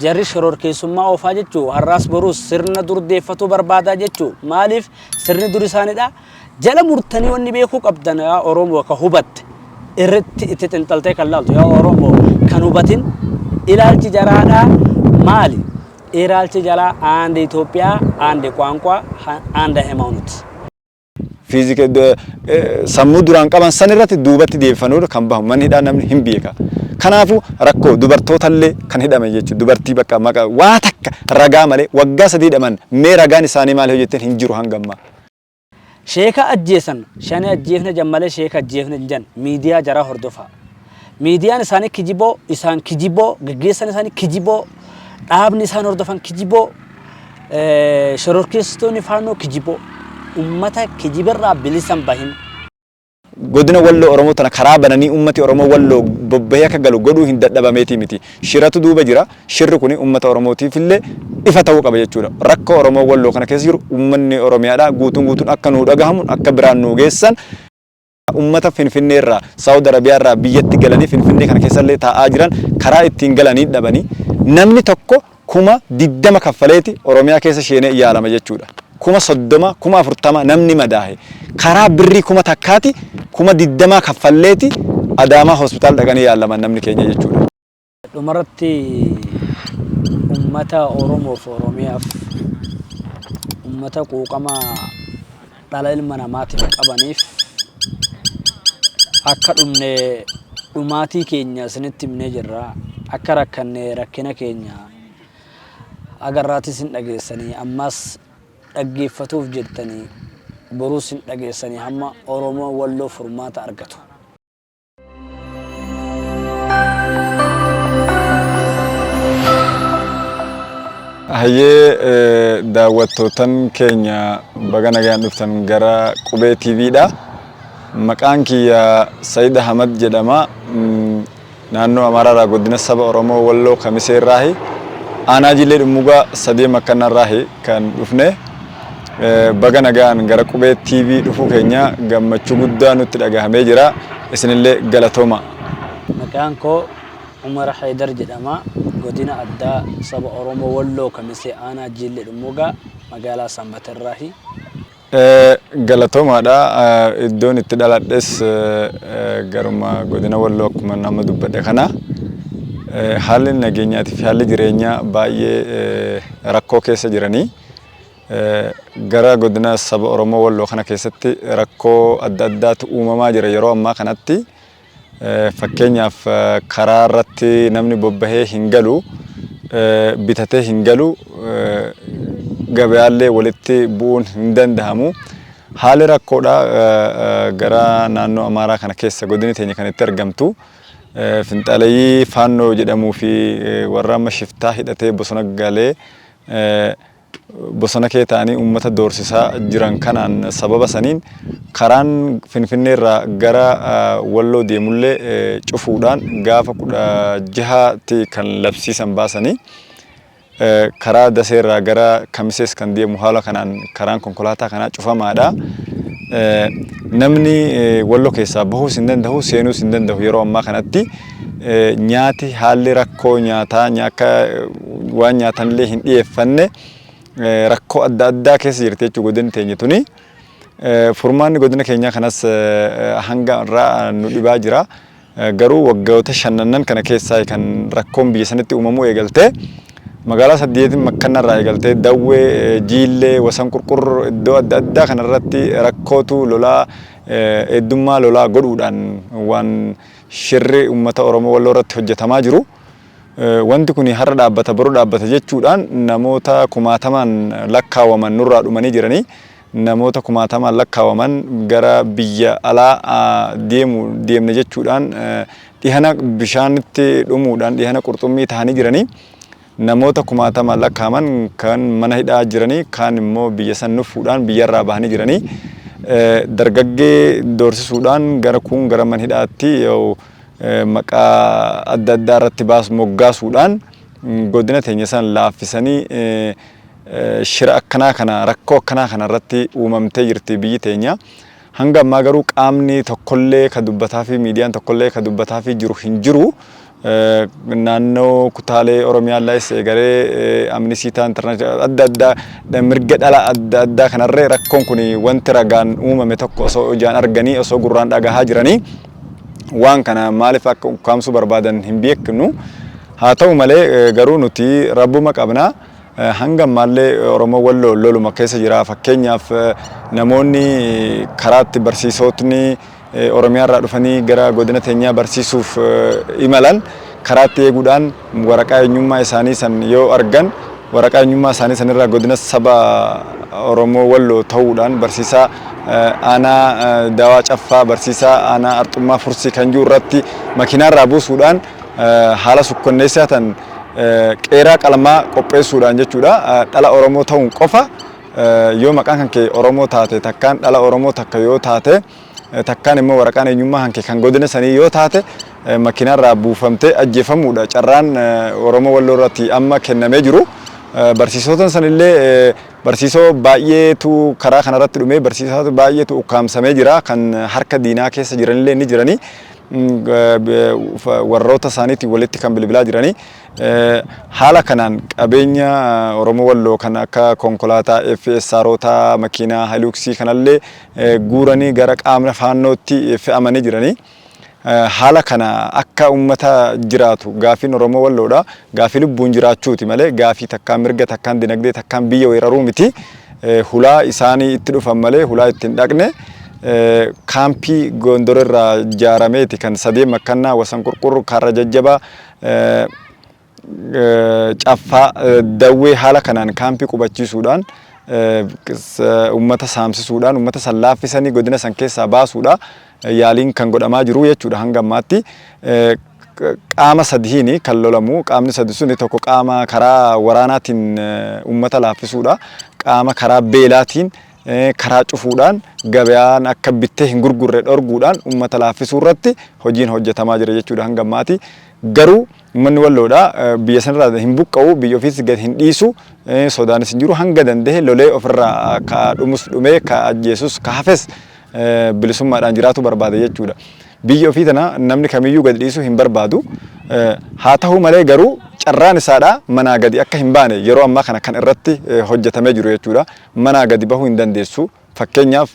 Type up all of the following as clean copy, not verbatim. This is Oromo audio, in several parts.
Jarri shororkeessummaa oofaa jechuu har'aas boruus sirna dur deeffatuu barbaadaa jechuu maaliif sirni dur isaanidha jala murtanii wanni beekuu qabdan yaa Oromoo ka hubatte irratti itti xinxaltee kan laaltu yaa Oromoo kan hubatin ilaalchi jaraadhaa maali ilaalchi jaraa and Itoophiyaa and ቋንቋ and ሃይማኖት Fiizika sammuu duraan qaban san irratti duubatti deebifanuudha kan bahu manni hidhaa namni hin beeka. Kanaafuu rakkoo dubartootallee kan hidhame jechuudha. Dubartii bakka maqa waa takka ragaa malee waggaa sadii hidhaman mee ragaan isaanii maal hojjetteen hin jiru hanga ammaa. Sheeka ajjeesan shane ajjeefne jan malee sheeka ajjeefne hin jan miidiyaa jaraa hordofaa. Miidiyaan isaanii kijiboo isaan kijiboo gaggeessan isaanii kijiboo dhaabni isaan hordofan kijiboo shororkeessitoonni faannoo kijiboo ummata kijibarraa bilisan bahin. Godina Walloo Oromoo tana karaa bananii ummati Oromoo Walloo bobbahee akka galu godhuu hin dadhabameetii miti. Shiratu duuba jira. Shirri kuni ummata Oromootiif illee ifa ta'uu qaba jechuudha. Rakkoo Oromoo Walloo kana keessa jiru ummanni Oromiyaadhaa guutuun guutuun akka nuu dhagahamu akka biraan nuu geessan ummata Finfinnee irraa Saawud Arabiyaa irraa biyyatti galanii Finfinnee kana keessa illee taa'aa jiran karaa ittiin galanii dhabanii namni tokko 20,000 kaffaleeti Oromiyaa keessa sheenee yaalama jechuudha. 30,000, 40,000 namni madaahe karaa birrii 1000ti 20,000 kaffalleeti Adaamaa hospitaal dhaqanii yaalaman namni keenya jechuudha. Dhumarratti ummata Oromoof Oromiyaaf ummata quuqama dhala ilma namaatiif qabaniif akka dhumne dhumaatii keenya isinitti himnee jirra. Akka rakkanne rakkina keenya agarraatis hin dhageessanii ammas dhaggeeffatuuf jirtanii boruus hin dhageessanii hamma Oromoon Walloo furmaata argatu. Hayyee daawwattootan keenya baga nagaan dhuftan gara Qubee TV dha. Maqaan kiyya Sayid Ahmad jedhama. Naannoo Amaaraarraa godina saba Oromoo Walloo Kamisee irraahi. Aanaa Jiillee Dhummugaa Sadee Makkannaa irraahi kan dhufne. Baga nagaan gara Qubee TV dhufuu keenya gammachuu guddaa nutti dhagahamee jira. Isinillee galatooma. Maqaan koo Umar Haydar jedhama. Godina Addaa Saba Oromoo Walloo Kamisee Aanaa Jiillee Dhummuugaa magaalaa Sanbaterraahi. Galatoomaadha. Iddoon itti dhaladhes garuma godina Walloo akkuma amma dubbadhe kana. Haalli nageenyaatii fi haalli jireenyaa baay'ee rakkoo keessa jiranii. Gara godina saba Oromoo Walloo kana keessatti rakkoo adda addaatu uumamaa jira yeroo ammaa kanatti. Fakkeenyaaf karaa irratti namni bobbahee hin galu, bitatee hin galu, gabayaallee walitti bu'uun hin dandahamu. Haalli rakkoodha gara naannoo Amaaraa kana keessa godinni teenya kan itti argamtu. Finxaaleyyii Faannoo jedhamuu fi warra amma shiftaa hidhatee bosona galee bosona kee ta'anii uummata doorsisaa jiran kanaan sababa saniin karaan Finfinnee irraa gara Walloo deemullee cufuudhaan gaafa 16tti kan labsiisan baasanii karaa Dasee irraa gara Kamisees kan deemu haala kanaan karaan konkolaataa kanaa cufamaadha. Namni Walloo keessaa bahuus hin danda'u seenuus hin danda'u yeroo ammaa kanatti. Nyaati haalli rakkoo nyaataa akka waan nyaatanillee hin dhiyeeffanne rakkoo adda addaa keessa jirti jechuudha godinni teenya tuni. Furmaanni godina keenyaa kanas hanga irraa nu dhibaa jira. Garuu waggoota shannannan kana keessaa kan rakkoon biyya sanitti uumamuu eegalte. Magaalaa saddeetiin makkanna irraa eegaltee Dawwee, Jiillee, Wasan Qurqur iddoo adda addaa kanarratti rakkootu lolaa heddummaa lolaa godhuudhaan waan shirri uummata Oromoo Walloo irratti hojjetamaa jiru. Wanti kun har'a dhaabbata boru dhaabbata jechuudhaan namoota kumaatamaan lakkaawaman nurraa dhumanii jiranii namoota kumaatamaan lakkaawaman gara biyya alaa deemu deemne jechuudhaan dhihana bishaanitti dhumuudhaan dhihana qurxummii tahanii jiranii namoota kumaatamaan lakkaaman kan mana hidhaa jiranii kaan immoo biyya san nuffuudhaan biyyarraa bahanii jiranii dargaggee doorsisuudhaan gara kuun gara mana hidhaatti maqaa adda addaa irratti baas moggaasuudhaan godina teenya san laaffisanii shira akkanaa kana rakkoo akkanaa kana irratti uumamtee jirti biyyi teenya. Hanga ammaa garuu qaamni tokkollee ka dubbataa fi miidiyaan tokkollee ka dubbataa fi jiru hin jiru. Naannoo kutaalee Oromiyaallaayis eegalee Amnesty International adda addaa mirga dhala adda addaa kanarree rakkoon kun wanti ragaan uumame tokko osoo ijaan arganii, osoo gurraan dhagahaa jiranii, waan kana maaliif akka ukkaamsuu barbaadan hin beeknu. Haa ta'u malee garuu nuti rabbuma qabna. Hanga ammaallee Oromoo Walloo loluma keessa jira. Fakkeenyaaf, namoonni karaatti barsiisotni Oromiyaa irraa dhufanii gara godina teenyaa barsiisuuf imalan karaatti eeguudhaan, waraqaa eenyummaa isaanii san yoo argan, waraqaa eenyummaa isaanii sanirraa godina saba Oromoo Walloo ta'uudhaan, barsiisaa aanaa Dawaa Caffaa, barsiisaa aanaa Arxummaa Fursii kan jiru irratti makiinaarraa buusuudhaan, haala sukkanneessaa tan qeeraa qalmaa qopheessuudhaan jechuudha. Dhala Oromoo ta'uun qofa, yoo maqaan kan kee Oromoo taate, takkaan dhala Oromoo takka yoo taate, takkaan immoo waraqaan eenyummaa kan kee kan godina sanii yoo taate, makiinaarraa buufamtee ajjeefamuudha carraan Oromoo Walloo irratti amma kennamee jiru. Barsiisota sanillee barsiisoo baay'eetu karaa kanarratti dhume, barsiisota baay'eetu ukkaamsamee jira, kan harka diinaa keessa jiranillee ni jiranii. Warroota isaaniitiin walitti kan bilbilaa jiranii. Haala kanaan qabeenya Oromoo Walloo kan akka konkolaataa FSRoota, makiinaa Hiluxii kanallee guuranii gara qaamna faannootti fe'amanii jiranii. Haala kana akka uummata jiraatu gaafiin Oromoo Walloodha. Gaafii lubbuun jiraachuuti malee gaafii takkaan mirga, takkaan dinagdee, takkaan biyya weeraruu miti. Hulaa isaanii itti dhufan malee hulaa ittiin dhaqne. Kaampii Gondor irraa ijaarameeti kan sadeen makkannaa, Wasan Qurqurru, Karra Jajjabaa, Caffaa, Dawwee, haala kanaan kaampii qubachiisuudhaan, uummata saamsisuudhaan, uummata san laaffisanii godina san keessaa baasuudha yaaliin kan godhamaa jiru jechuudha hanga ammaatti. Qaama sadiin kan lolamu, qaamni sadi suni tokko qaama karaa waraanaatiin uummata laaffisuudha. Qaama karaa beelaatiin, karaa cufuudhaan, gabayaan akka bittee hin gurgurre dhorguudhaan uummata laaffisuu irratti hojiin hojjetamaa jira jechuudha hanga ammaati. Garuu uummanni Walloodha biyya sanarraa hin buqqa'u, biyya ofiis gad hin dhiisu, sodaanis hin jiru. Hanga danda'e lolee ofirraa ka dhumus dhumee, ka ajjeesus ka hafes bilisummaadhaan jiraatu barbaada jechuudha. Biyya ofii tana namni kamiyyuu gad dhiisuu hin barbaadu. Haa ta'u malee garuu carraan isaadha manaa gadi akka hin baane yeroo ammaa kana kan irratti hojjetamee jiru jechuudha. Manaa gadi bahuu hin dandeessu. Fakkeenyaaf,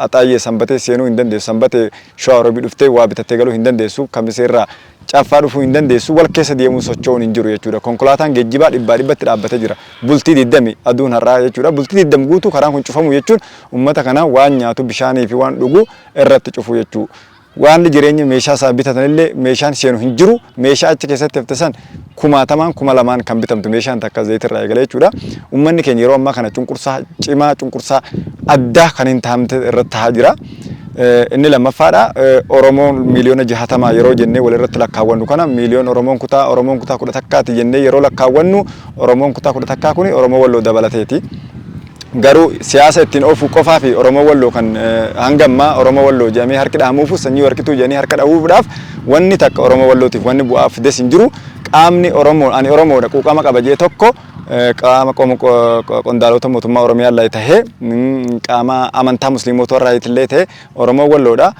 Axaayyee Sanbatee seenuu hin dandeessu. Sanbatee Shawaa Roobii dhuftee waa bitattee galuu hin dandeessu. Kamiseerraa Caffaa dhufuu hin dandeessu. Wal keessa deemuun socho'uun hin jiru jechuudha. Konkolaataan geejjibaa dhibbaa dhibbatti dhaabbatee jira. Bultii 20 aduun har'aa jechuudha. Bultii 20 guutuu karaan kun cufamu jechuun uummata kana waan nyaatu, bishaanii fi waan dhugu irratti cufu jechuudha. Waan jireenya meeshaa isaa bitatanillee meeshaan seenu hin jiru. Meeshaa achi keessatti hafte san kumaatamaan, 2000n kan bitamtu meeshaan takka zayitirraa eegale jechuudha. Uummanni keenya yeroo ammaa kana cunqursaa cimaa, cunqursaa addaa kan hin taamte irratti tahaa jira. Inni lammaffaadha. Oromoon miiliyoona 60 yeroo jennee walirratti lakkaawwannu kana, miiliyoon Oromoon kutaa 11ti jennee yeroo lakkaawwannu, Oromoon kutaa 11 kuni Oromoo Walloo dabalateeti. Garuu siyaasa ittiin oofuu qofaa fi Oromoo Walloo kan hanga ammaa Oromoo Walloo jedhamee harki dhahamuufu, sanyii warqituu jedhanii harka dhahuudhaaf, wanni takka Oromoo Wallootiif wanni bu'aa fides hin jiru. Qaamni Oromoo ani Oromoodha, quuqama qaba jee tokko, qaama qondaalota mootummaa Oromiyaa illee tahee, qaama amantaa musliimota irraa illee ta'e, Oromoo Walloodha.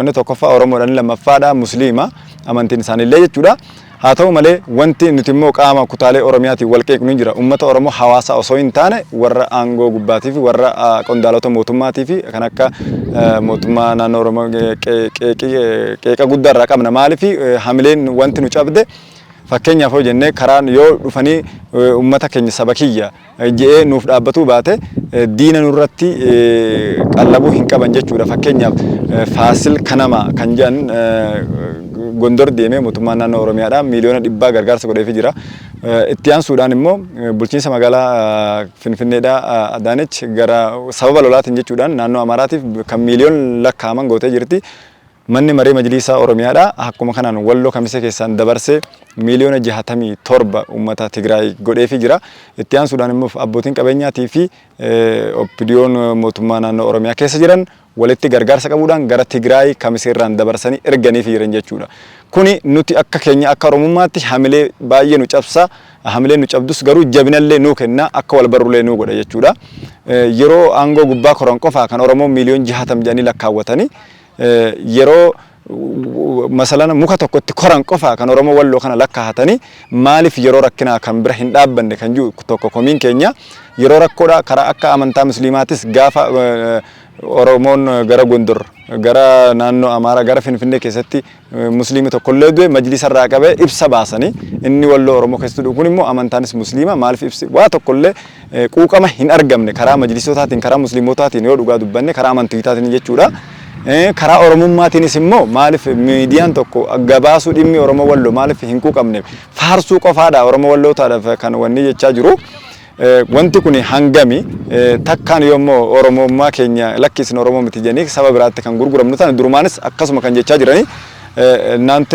Inni tokkoffaa Oromoodha, inni lammaffaadha Musliima amantiin isaaniillee jechuudha. Haa ta'u malee wanti nuti immoo qaama kutaalee Oromiyaatiin wal qeeqnu hin jira. Uummata Oromoo hawaasa osoo hin taane warra aangoo gubbaatii fi warra qondaalota mootummaatii fi kan akka mootummaa naannoo Oromoo qeeqa guddaa irraa qabna. Maaliif hamileen wanti nu cabde? Fakkeenyaaf yoo jennee, karaan yoo dhufanii uummata keenya saba kiyya je'ee nuuf dhaabbatuu baate, diina nurratti qallabuu hin qaban jechuudha. Fakkeenyaaf, Faasil Kanama kan jedhan Gondor deemee mootummaan naannoo Oromiyaadhaa miiliyoona 100 gargaarsa godheefii jira. Itti aansuudhaan immoo bulchiinsa magaalaa Finfinneedhaa Adaanech gara sababa lolaatiin jechuudhaan naannoo Amaaraatiif kan miiliyoon lakkaa'aman gootee jirti. Manni maree majliisaa Oromiyaadha. Akkuma kanaan Walloo Kamisee keessaan dabarsee miiliyoona 67 uummata Tigraay godheefii jira. Itti aansuudhaan immoo abbootiin qabeenyaatii fi OPDOn mootummaa naannoo Oromiyaa keessa jiran walitti gargaarsa qabuudhaan gara Tigraay Kamiseerraan dabarsanii erganiif jiran jechuudha. Kuni nuti akka keenya akka Oromummaatti hamilee baay'ee nu cabsa. Hamilee nu cabdus garuu jabinallee nuu kenna, akka wal barrullee nuu godha jechuudha. Yeroo aangoo gubbaa koran qofaa kan Oromoo miiliyoon 60 jedhanii lakkaawwatanii yeroo Masalana muka tokko itti koran qofa kan Oromoo Walloo kana lakkaa'atanii, maaliif yeroo rakkinaa kan bira hin dhaabbanne kan jiru tokko komiin keenya. Yeroo rakkoodha karaa akka amantaa musliimaatis gaafa Oromoon gara Gondor, gara naannoo Amaaraa, gara Finfinnee keessatti musliimi tokkollee du'e, majlisa irraa qabee ibsa baasanii, inni Walloo Oromoo keessatti du'u kun immoo amantaanis musliima, maaliif ibsi waa tokkollee quuqama hin argamne karaa majlisotaatiin, karaa musliimotaatiin yoo dhugaa dubbanne, karaa amantiitaatiin jechuudha. Karaa Oromummaatiinis immoo maaliif miidiyaan tokko gabaasuu dhimmi Oromoo Walloo maaliif hin quuqamne? Faarsuu qofaadha Oromoo Wallootaadhaaf kan wanni jechaa jiru. Wanti kun hangami takkaan yoommoo Oromummaa keenya lakkisin Oromoo miti jedhanii saba biraatti kan gurguramnu ta'an, durumaanis akkasuma kan jechaa jiranii እናንተ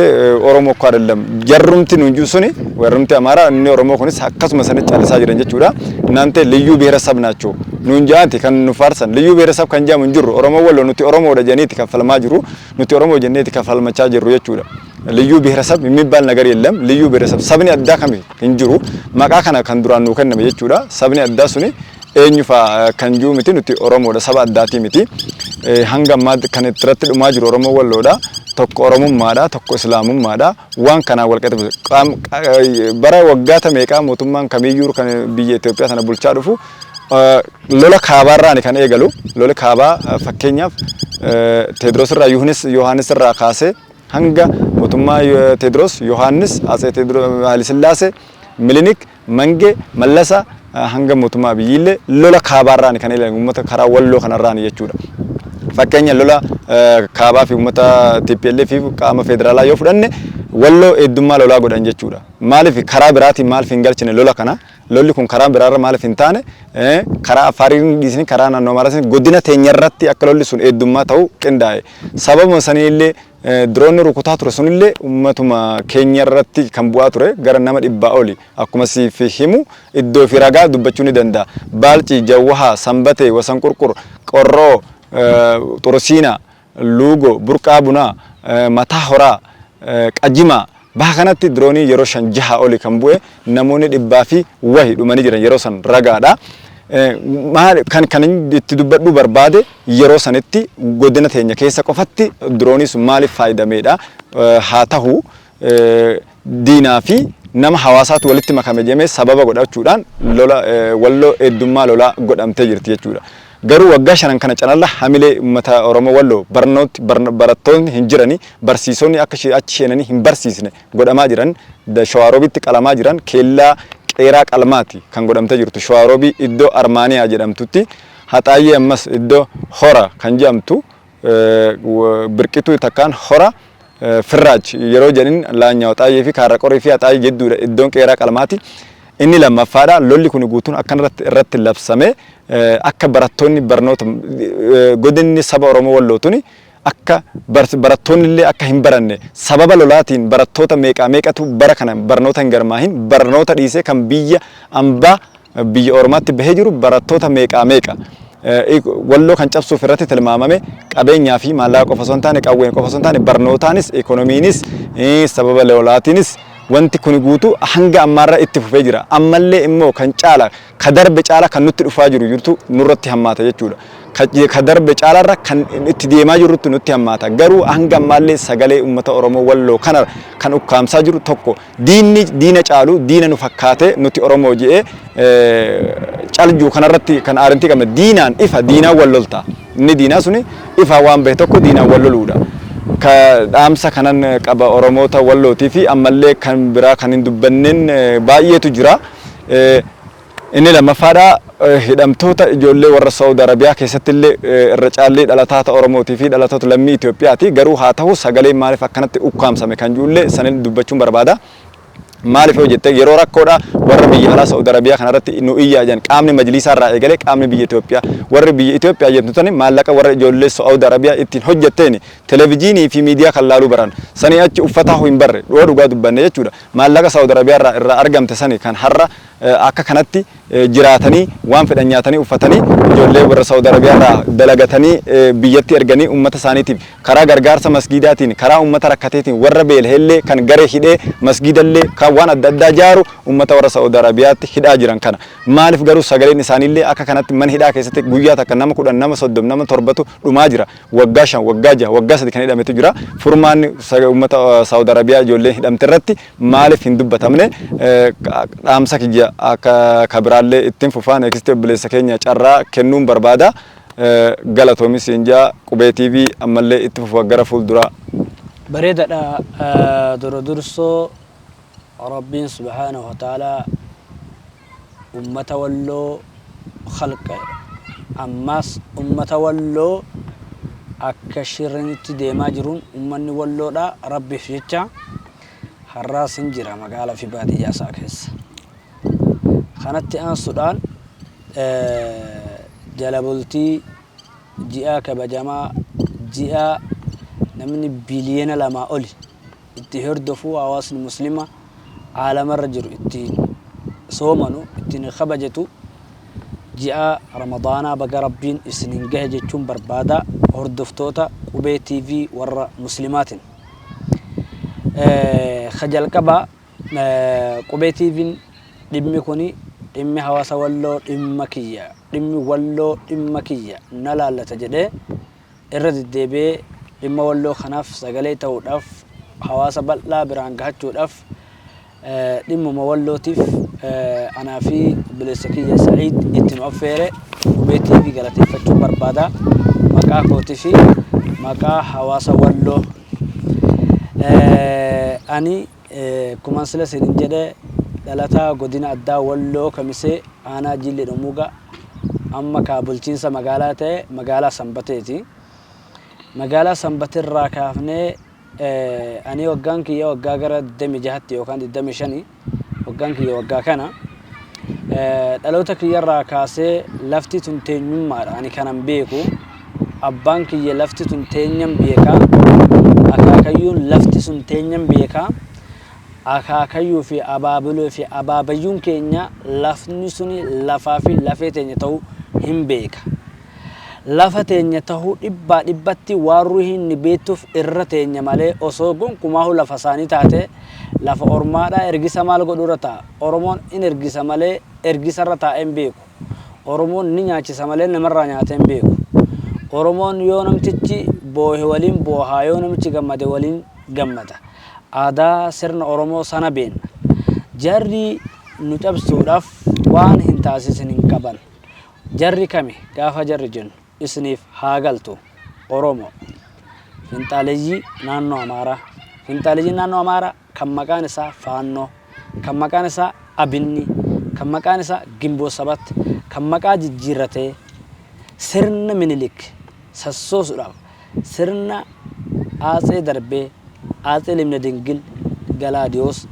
ኦሮሞ እኮ አይደለም jarrumti nuun jiru suni, warrumti Amaaraa, inni Oromoo kunis akkasuma sanitti callisaa jiran jechuudha. እናንተ ልዩ ብሔረሰብ ናቸው nuun jaanti kan nu faarsan. ልዩ ብሔረሰብ kan jedhamu hin jirru. Oromoo Walloo nuti Oromoodha jedhaniiti kan falmaa jiru, nuti Oromoo jenneeti kan falmachaa jirru jechuudha. ልዩ ብሔረሰብ የሚባል ነገር የለም። ልዩ ብሔረሰብ sabni addaa kami hin jiru. Maqaa kana kan duraan nuu kenname jechuudha. Sabni addaa suni eenyu faa kan jiru miti, nuti Oromoodha, saba addaatii miti. Hanga ammaa kan irratti dhumaa jiru Oromoo Walloodha. Tokko Oromummaadha, tokko Islaamummaadha. Waan kanaan wal qaxxe bara waggaata meeqaa mootummaan kamiyyuu kan biyya Itoophiyaa sana bulchaa dhufu lola kaabaarraan kan eegalu. Lola kaabaa fakkeenyaaf Teediroos irraa, Yohaannis irraa kaasee hanga mootummaa Teediroos, Yohaannis, Atsee Teediroos, Haayilesillaasee, Minilik, Mangee, Mallasa, hanga mootummaa Abiyyiillee lola kaabaarraan kan eegalan uummata karaa Walloo kanarraan jechuudha. Fakkeenya lola kaabaa fi uummata TPLF fi qaama federaalaa yoo fudhanne, Walloo heddummaa lolaa godhan jechuudha. Maaliif karaa biraatiin maaliif hin galchine lola kana? Lolli kun karaa biraarra maaliif hin taane? Karaa Afaariin dhiisanii, karaa naannoo Amaaraatiin godina teenyarratti akka lolli sun heddummaa ta'u qindaa'e. Sababuma saniillee diroonni rukutaa ture sunillee uummatuma keenyarratti kan bu'aa ture gara nama 100 oli akkuma siif himu iddoo fi ragaa dubbachuu ni danda'a. Baalcii, Jawwahaa, Sanbatee, Wasan Qurqur, Qorroo, Xursiinaa, Luugoo, Burqaa Bunaa, Mataa Horaa, Qajimaa baha kanatti diroonii yeroo shan jaha oli kan bu'e, namoonni dhibbaa fi wahi dhumanii jiran yeroo san ragaadha. Maal kan itti dubbadhu barbaade, yeroo sanitti godina teenya keessa qofatti diroonii sun maaliif faaydameedha? Haa ta'u, diinaa fi nama hawaasaatu walitti makame jedhamee sababa godhachuudhaan lola Walloo heddummaa lolaa godhamtee jirti jechuudha. Garuu waggaa 5n kana canalla hamilee uummata Oromoo Walloo barnooti barattoonni hin jirani, barsiisonni akka achi seenanii hin barsiisne godhamaa jiran, Shawaaroobitti qalamaa jiran, keellaa qeeraa qalmaati kan godhamtee jirtu Shawaaroobii iddoo Armaaniyaa jedhamtutti, Haxaayyee ammas iddoo Hora kan jedhamtu, Birqituu takkaan Hora Firraach yeroo jedhin Laanyaa Haxaayyee fi Kaarraqorii fi Haxaayyee jedduudha iddoon qeeraa qalmaati. Inni lammaffaadha, lolli kun guutuun akkanarratti irratti labsame akka barattoonni barnoota godinni saba Oromoo Wallootuni akka barattoonni illee akka hin baranne sababa lolaatiin barattoota meeqaa meeqatu bara kana barnoota hin garmaahin, barnoota dhiisee kan biyya ambaa biyya Oromaatti bahee jiru barattoota meeqaa meeqa. Walloo kan cabsuuf irratti tilmaamame qabeenyaa fi maallaqa qofa osoo hin taane, qawween qofa osoo hin taane, barnootaanis, ikoonomiinis, sababa lolaatiinis wanti kun guutuu hanga ammaarra itti fufee jira. Ammallee immoo kan caala, ka darbe caala kan nutti dhufaa jiru jirtu nurratti hammaata jechuudha. Ka darbe caalarra kan itti deemaa jirrutti nutti hammaata. Garuu hanga ammaallee sagalee uummata Oromoo Walloo kana kan ukkaamsaa jiru tokko diinni diina caalu diina nu fakkaate nuti Oromoo je'ee caljuu kanarratti kan aarintii qabna, diinaan ifa diinaan wal lolta. Inni diinaa suni ifa waan bahe tokko diinaan wal loluudha. Ka dhaamsa kanan qaba Oromoota Wallootii fi ammallee kan biraa kan hin dubbanneen baay'eetu jira. Inni lammaffaadha, hidhamtoota ijoollee warra Saawud Arabiyaa keessatti illee irra caallee dhalataata Oromootii fi dhalatoota lammii Itoophiyaati. Garuu haa ta'u, sagaleen maaliif akkanatti ukkaamsame kan jirullee sanin dubbachuun barbaada. Maaliif yoo jette, yeroo rakkoodha warra biyya alaa Saawud Arabiyaa kanarratti nu iyyaa jiran, qaamni majliisaa irraa eegalee qaamni biyya Itoophiyaa, warri biyya Itoophiyaa jettu tani maallaqa warra ijoollee Saawud Arabiyaa ittiin hojjetteen televijiinii fi miidiyaa kan laaluu baran sanii achi uffataa hin barre dhoo dhugaa dubbanne jechuudha. Maallaqa Saawud Arabiyaa irraa argamte sani kan har'a Akka kanatti jiraatanii, waan fedhan nyaatanii, uffatanii, ijoollee warra Saawud Arabiyaa irraa dalagatanii biyyatti erganii, uummata isaaniitiif karaa gargaarsa masgiidaatiin, karaa uummata rakkateetiin, warra beelheellee kan garee hidhee masgiidallee kan waan adda addaa jaaru, uummata warra Saawud Arabiyaatti hidhaa jiran kana maaliif garuu sagaleen isaaniillee akka kanatti mana hidhaa keessatti guyyaa takka nama 10, nama 30, nama 7tu dhumaa jira? Waggaa 5, waggaa 6, waggaa 3 kan hidhametu jira. Furmaanni uummata Saawud Arabiyaa ijoolleen hidhamte irratti maaliif hin dubbatamne? Dhaamsa kiyya akka kabiraallee ittiin fufaan eegsitee obboleessa keenya carraa kennuun barbaada. Galatoomis siinjaa. Qubee TV ammallee itti fufa gara fuulduraa. Bareedaadha. Dura dursoo Rabbiin subhaanahu wa ta'aalaa ummata Walloo khalqe, ammaas ummata Walloo akka shirrinitti deemaa jiruun ummanni Walloodha Rabbiif jecha har'aas hin jira magaalaa fi baadiyyaa isaa keessa. Kanatti aansuudhaan jala bultii ji'a kabajamaa, ji'a namni biliyoona 2 oli itti hordofuu, hawaasni Muslima aalamarra jiru ittiin soomanu, ittiin kabajatu, ji'a Ramadaanaa baga Rabbiin isinin gahe jechuun barbaada hordoftoota Qubee TV warra Muslimaatiin. Ka jalqaba Qubee TV'n dhimmi kuni, dhimmi hawaasa Walloo dhimma kiyya, dhimmi Walloo dhimma kiyya na laallata jedhee irra deddeebi'ee dhimma Walloo kanaaf sagalee ta'uudhaaf, hawaasa bal'aa biraan gahachuudhaaf, dhimmuma Wallootiif anaa fi obboleessa kiyya Sa'iid itti nu affeere Qubee TV galateeffachuun barbaada maqaa kootii fi maqaa hawaasa Walloo. Ani akkuma sila isiniin jedhe dhalataa godina addaa Walloo Kamisee, aanaa Jillee Dhummuugaa, amma kaa bulchiinsa magaalaa ta'e magaalaa Sanbateeti. Magaalaa Sanbateerraa kaafnee ani waggaan kiyya waggaa gara 26tti yookaan 25 waggaan kiyya waggaa kana. Dhaloota kiyyarraa kaasee lafti tun teenyummaadha ani kanan beeku. Abbaan kiyya lafti tun teenyan beekaa, akaakayyuun lafti sun teenyan beekaa, akaakayyuu fi abaabilee fi abaabayyuun keenya lafni suni lafaa fi lafee teenya ta'uu hin beeka. Lafa teenya tahuu dhibbaa dhibbatti waan ruhiin ni beektuuf irra teenya malee, osoo gonkumaahu lafa isaanii taate, lafa ormaadhaa ergisa maal godhu irra ta'a? Oromoon in ergisa malee ergisa irra taa'ee hin beeku. Oromoon ni nyaachisa malee namarraa nyaatee hin beeku. Oromoon yoo namtichi boohe waliin boohaa, yoo namichi gammade waliin gammada. Aadaa sirna Oromoo sana beenna. Jarri nu cabsuudhaaf waan hin taasisin hin qaban. Jarri kami gaafa jarri jennu isiniif haa galtu, Oromoo. Finxaaleyyii naannoo Amaaraa. Finxaaleyyii naannoo Amaaraa kan maqaan isaa Faannoo, kan maqaan isaa Abinni, kan maqaan isaa Gimboo Sabat, kan maqaa jijjiirratee sirna Minilik sassoosuudhaaf, sirna Aatsee Darbee, Aatsee Limna Dingil, Galaadiyoos,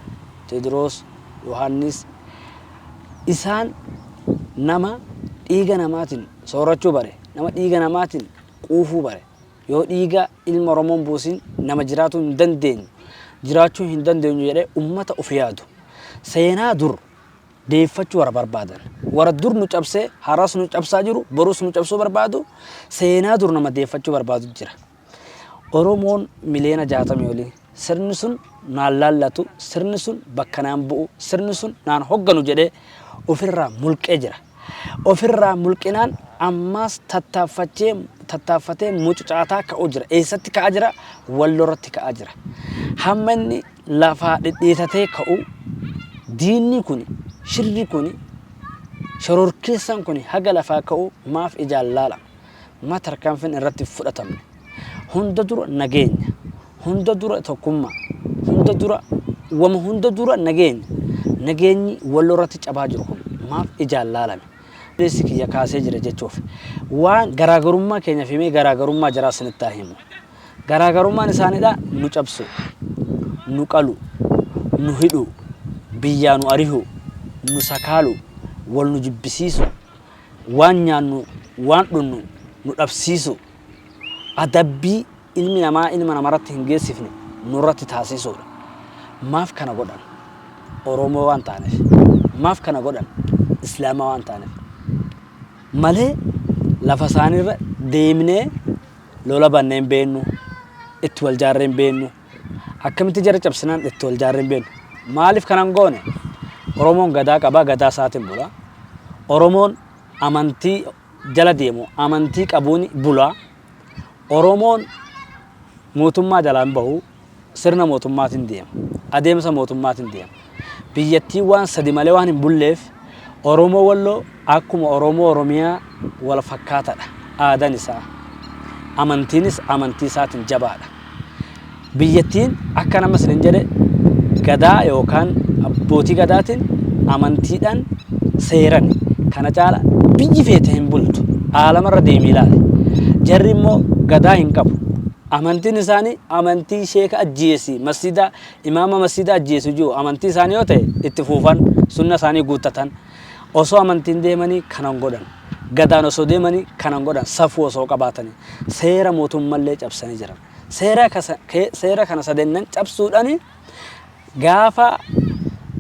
Teediroos, Yohaannis, isaan nama dhiiga namaatiin soorachuu bare, nama dhiiga namaatiin quufuu bare, yoo dhiiga ilma Oromoon buusin nama jiraatuu hin dandeenyu, jiraachuu hin dandeenyu jedhee ummata of yaadu. Seenaa dur deeffachuu warra barbaadan, warra dur nu cabsee har'as nu cabsaa jiru, borus nu cabsuu barbaadu, seenaa dur nama deeffachuu barbaadu jira. Oromoon miliyoona 60 olii sirni sun naan laallatu, sirni sun bakka naan bu'u, sirni sun naan hogganu jedhee ofirraa mulqee jira. Ofirraa mulqinaan ammaas tattaaffachee tattaaffatee mucucaataa ka'uu jira. Eessatti ka'aa jira? Walloo irratti ka'aa jira. Hamma inni lafaa dhidhiitatee ka'u diinni kun, shirri kun, shororkeessaan kun haga lafaa ka'u maaf ijaan laalama? Ma tarkaanfiin irratti fudhatamne? Hunda dura nageenya. Hunda dura tokkummaa. Hunda dura wama hunda dura nageenya. Nageenyi Walloo irratti cabaa jiru kun maaf ijaan laalame? Obboleessi kiyya kaasee jira jechuuf. Waan garaagarummaa keenya fi mee garaagarummaa jaraa isinitti haa himu. Garaagarummaan isaaniidha nu cabsu, nu qalu, nu hidhu, biyyaa nu arihu, nu sakaalu, wal nu jibbisiisu, waan nyaannu waan dhunnu nu dhabsiisu, adabbii ilmi namaa ilma namarratti hin geessifne nurratti taasisuudha. Maaf kana godhan? Oromoo waan taaneef. Maaf kana godhan? Islaamaa waan taaneef. Malee lafa isaaniirra deemnee lola bannee hin beennu, itti wal jaarree hin beennu. Akkamitti jara cabsinaan itti wal jaarree hin beennu. Maaliif kana hin goone? Oromoon gadaa qaba, gadaa isaatiin bula. Oromoon amantii jala deemu, amantii qabuun bula. Oromoon mootummaa jalaa hin bahu, sirna mootummaatiin deema. Adeemsa mootummaatiin deema. Biyyattiin waan sadi malee waan hin bulleef Oromoo Walloo akkuma Oromoo Oromiyaa wal fakkaatadha. Aadaan isaa. Amantiinis amantii isaatiin jabaadha. Biyyattiin akka nama isinin jedhe gadaa yookaan abbootii gadaatiin amantiidhaan seeran kana caala biyyi feete hin bultu. Aalamarra deemii ilaali. Jarri immoo gadaa hin qabu. Amantiin isaanii amantii sheeka ajjeesi masjida imaama masjida ajjeesu jiru amantii isaanii yoo ta'e itti fuufan sunna isaanii guuttatan. Osoo amantiin deemanii kanan godhan. Gadaan osoo deemanii kanan godhan safuu osoo qabaatanii seera mootummallee cabsanii jiran. Seera kana sadennan cabsuudhaan gaafa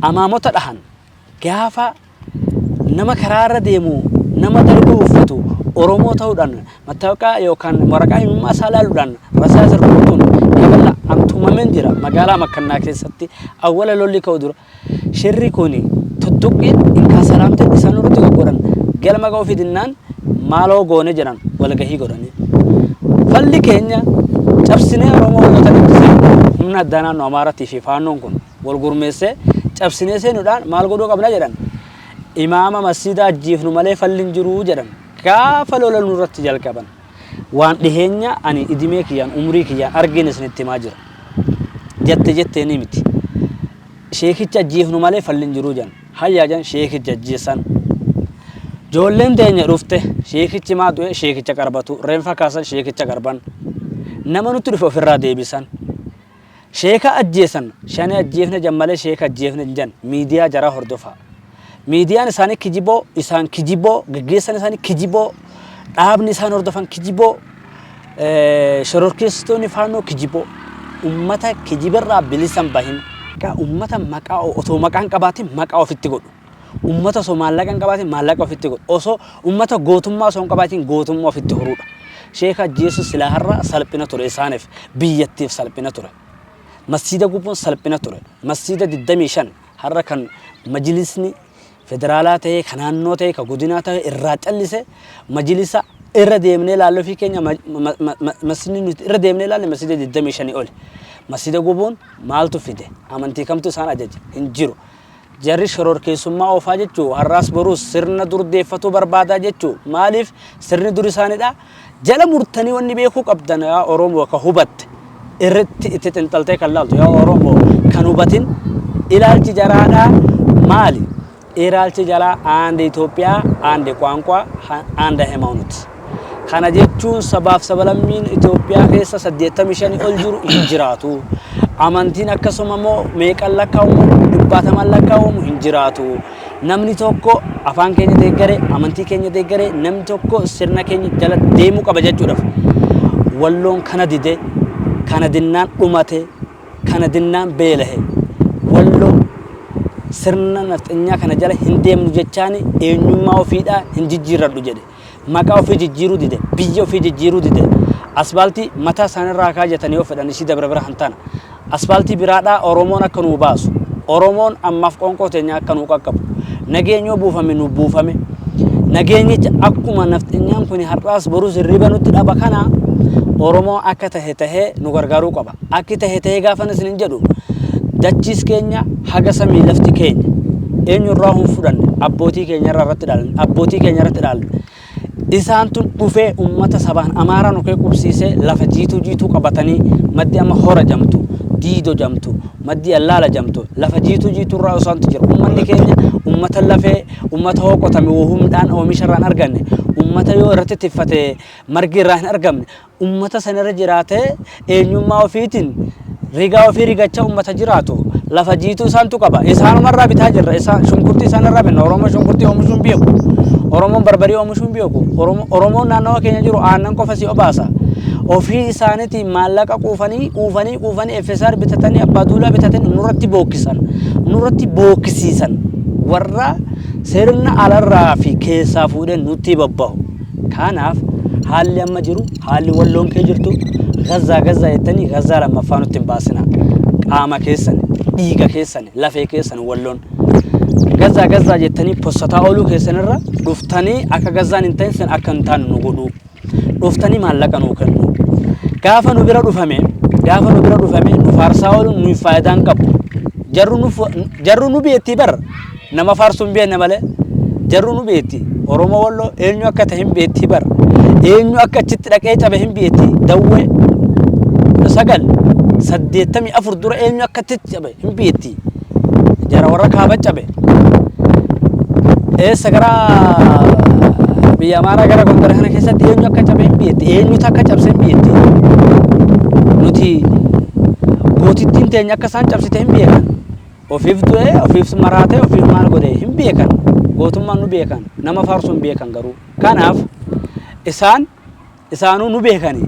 amaamota dhahan gaafa nama karaarra deemu nama darbuu uffatu Oromoo ta'uudhaan mattaawaqaa yookaan waraqaa eenyummaa isaa ilaaluudhaan rasaasa rukutuun kaballa antumameen jira magaalaa Makkannaa keessatti awwala lolli ka'u dura shirri kun tuttuqqiin inkaa salaamte isaan irratti goggodhan galma ga'uu fidinnaan maaloo goone jedhan walgahii godhanii. Falli keenya cabsinee Oromoo walloota itti seenu humna addaa naannoo Amaaratii fi Faannoon kun wal gurmeessee cabsinee seenuudhaan maal godhuu qabna jedhan. Imaama masjiida ajjeefnu malee falli hin jiruu jedhan. Gaafa lola nurratti jalqaban waan dhiheenya ani idimee kiyyaan umrii kiyyaan argin isinitti himaa jira. Jette jettee ni miti. Sheekicha ajjeefnu malee falli hin jiruu jedhan. Hayyaa jedhan sheekicha ajjeessan. Ijoolleen teenya dhufte sheekichi maa du'e sheekicha qarbatu reenfa kaasan sheekicha qarban. Nama nutti dhufe ofirraa deebisan. Sheeka ajjeesan shani ajjeefne jan malee sheeka ajjeefne hin jan miidiyaa jaraa hordofaa. Miidiyaan isaanii kijiboo, isaan kijiboo, geggeessan isaanii kijiboo, dhaabni isaan hordofan kijiboo, shororkeessitoonni faannoo kijiboo. Ummata kijibarraa bilisan bahin. Ummata maqaa otoo maqaan qabaatin maqaa ofitti godhu. Ummata osoo maallaqa hin qabaatin maallaqa ofitti godhu. Osoo ummata gootummaa osoo hin qabaatin gootummaa ofitti horuudha. Sheeka ajjeesu silaa har'a salphina ture isaaniif biyyattiif salphina ture. Masjiida gubuun salphina ture. Masjiida 25 har'a kan majlisni federaalaa ta'ee kan naannoo ta'ee kan godinaa ta'ee irraa callise majlisa irra deemnee ilaalle ofii keenya masjidni nuti irra deemnee ilaalle masjida 25 oli. Masjida gubuun maaltu fide? Amantii kamtu isaan ajaje? Hin jiru. Jarri shororkeessummaa oofaa jechuu har'aas boruus sirna dur deeffatuu barbaadaa jechuu maaliif sirni dur isaanidha jala murtanii wanni beekuu qabdan yaa Oromoo ka hubatte irratti itti xinxaltee kan laaltu yaa Oromoo kan hubatin ilaalchi jaraadhaa maali? Ilaalchi jaraa አንድ Itoophiyaa አንድ ቋንቋ አንድ ሃይማኖት. Kana jechuun sabaaf sabalammiin Itoophiyaa keessa 85 ol jiru hin jiraatu. Amantiin akkasuma immoo meeqan lakkaa'amu dhibbaataman lakkaa'amu hin jiraatu. Namni tokko afaan keenya deeggare amantii keenya deeggare namni tokko sirna keenya jala deemuu qaba jechuudhaaf. Walloon kana dide kana dinnaan dhumate kana dinnaan beelahe walloo sirna nafxanyaa kana jala hin deemnu jechaani eenyummaa ofiidhaa hin jijjiirradhu jedhe. Maqaa ofii jijjiiruu dide, biyya ofii jijjiiruu dide. Asfaaltii mataa isaaniirraa kaajatanii yoo fedhan ishii dabra bira hin taana. Asfaaltii biraadhaa Oromoon akka nuu baasu. Oromoon ammaaf qoonqoo teenya akka nuu qaqqabu. Nageenyoo buufame nu buufame. Nageenyicha akkuma nafxanyaan kun har'aas borus hirriba nutti dhaba kana Oromoo akka tahe tahee nu gargaaruu qaba. Akki tahe tahee gaafa isin hin jedhu dachiis keenya haga samii lafti keenya eenyurraa hin fudhanne abbootii keenya irraa irratti dhaalan abbootii keenya irratti dhaalan. Isaan tun dhufee ummata sabaan Amaaraa nu kee qubsiisee lafa jiituu jiituu qabatanii maddi amma hora jamtu diido jamtu maddi allaala jamtu lafa jiituu jiituu irraa isaantu jira. Ummanni keenya ummata lafee ummata hoo qotame wahuu midhaan oomisha irraa hin arganne ummata yoo irratti tiffate margi irraa hin argamne ummata sanarra jiraatee eenyummaa ofiitiin rigaa ofii rigachaa ummata jiraatu lafa jiituu isaantu qaba. Isaanumarraa bitaa jirra. Isaan shunkurtii isaanirraa binna. Oromoon shunkurtii oomishuu hin beeku. Oromoon barbarii oomishuu hin beeku. Oromoon naannawa keenya jiru aannan qofa si obaasa. Ofii isaaniitiin maallaqa quufanii quufanii quufanii FSR bitatanii abbaa duulaa bitatanii nurratti bookkisan. Nurratti bookkisiisan. Warra sirna alarraa fi keessaa fuudhee nutti babbahu. Kanaaf haalli amma jiru, haalli Walloon kee jirtu, Gazzaa Gazzaa jettanii Gazzaa lammaffaa nutti hin baasina. Qaama keessan, dhiiga keessan, lafee keessan Walloon. Gazzaa Gazzaa jettanii possataa ooluu keessan irra dhuftanii akka Gazzaan hin ta'in sin akka hin taane nu godhuu. Dhuftanii maallaqa nuu kennu. Gaafa nu bira dhufame, gaafa nu bira dhufame nu faarsaa ooluun nuyi faayidaa hin qabu. Jarru nu jarru nu beektii bar nama faarsuu hin beekne malee jarru nu beekti. Oromoo Walloo eenyu akka ta'e hin beektii bar. Eenyu akka achitti dhaqee cabe hin beekti. Dawwee 1984 dura eenyu akka achitti cabe hin beekti. Jara warra kaaba cabe. Eessa gara biyya Amaaraa gara Gondar kana keessatti eenyu akka cabe hin beekti. Eenyutu akka cabse hin beekti. Nuti gootittiin teenya akka isaan cabsite hin beekan. Ofiif du'ee, ofiif maraatee, ofiif maal godhe hin beekan. Gootummaan nu beekan. Nama faarsuu hin beekan garuu. Kanaaf isaan isaanuu nu beekani.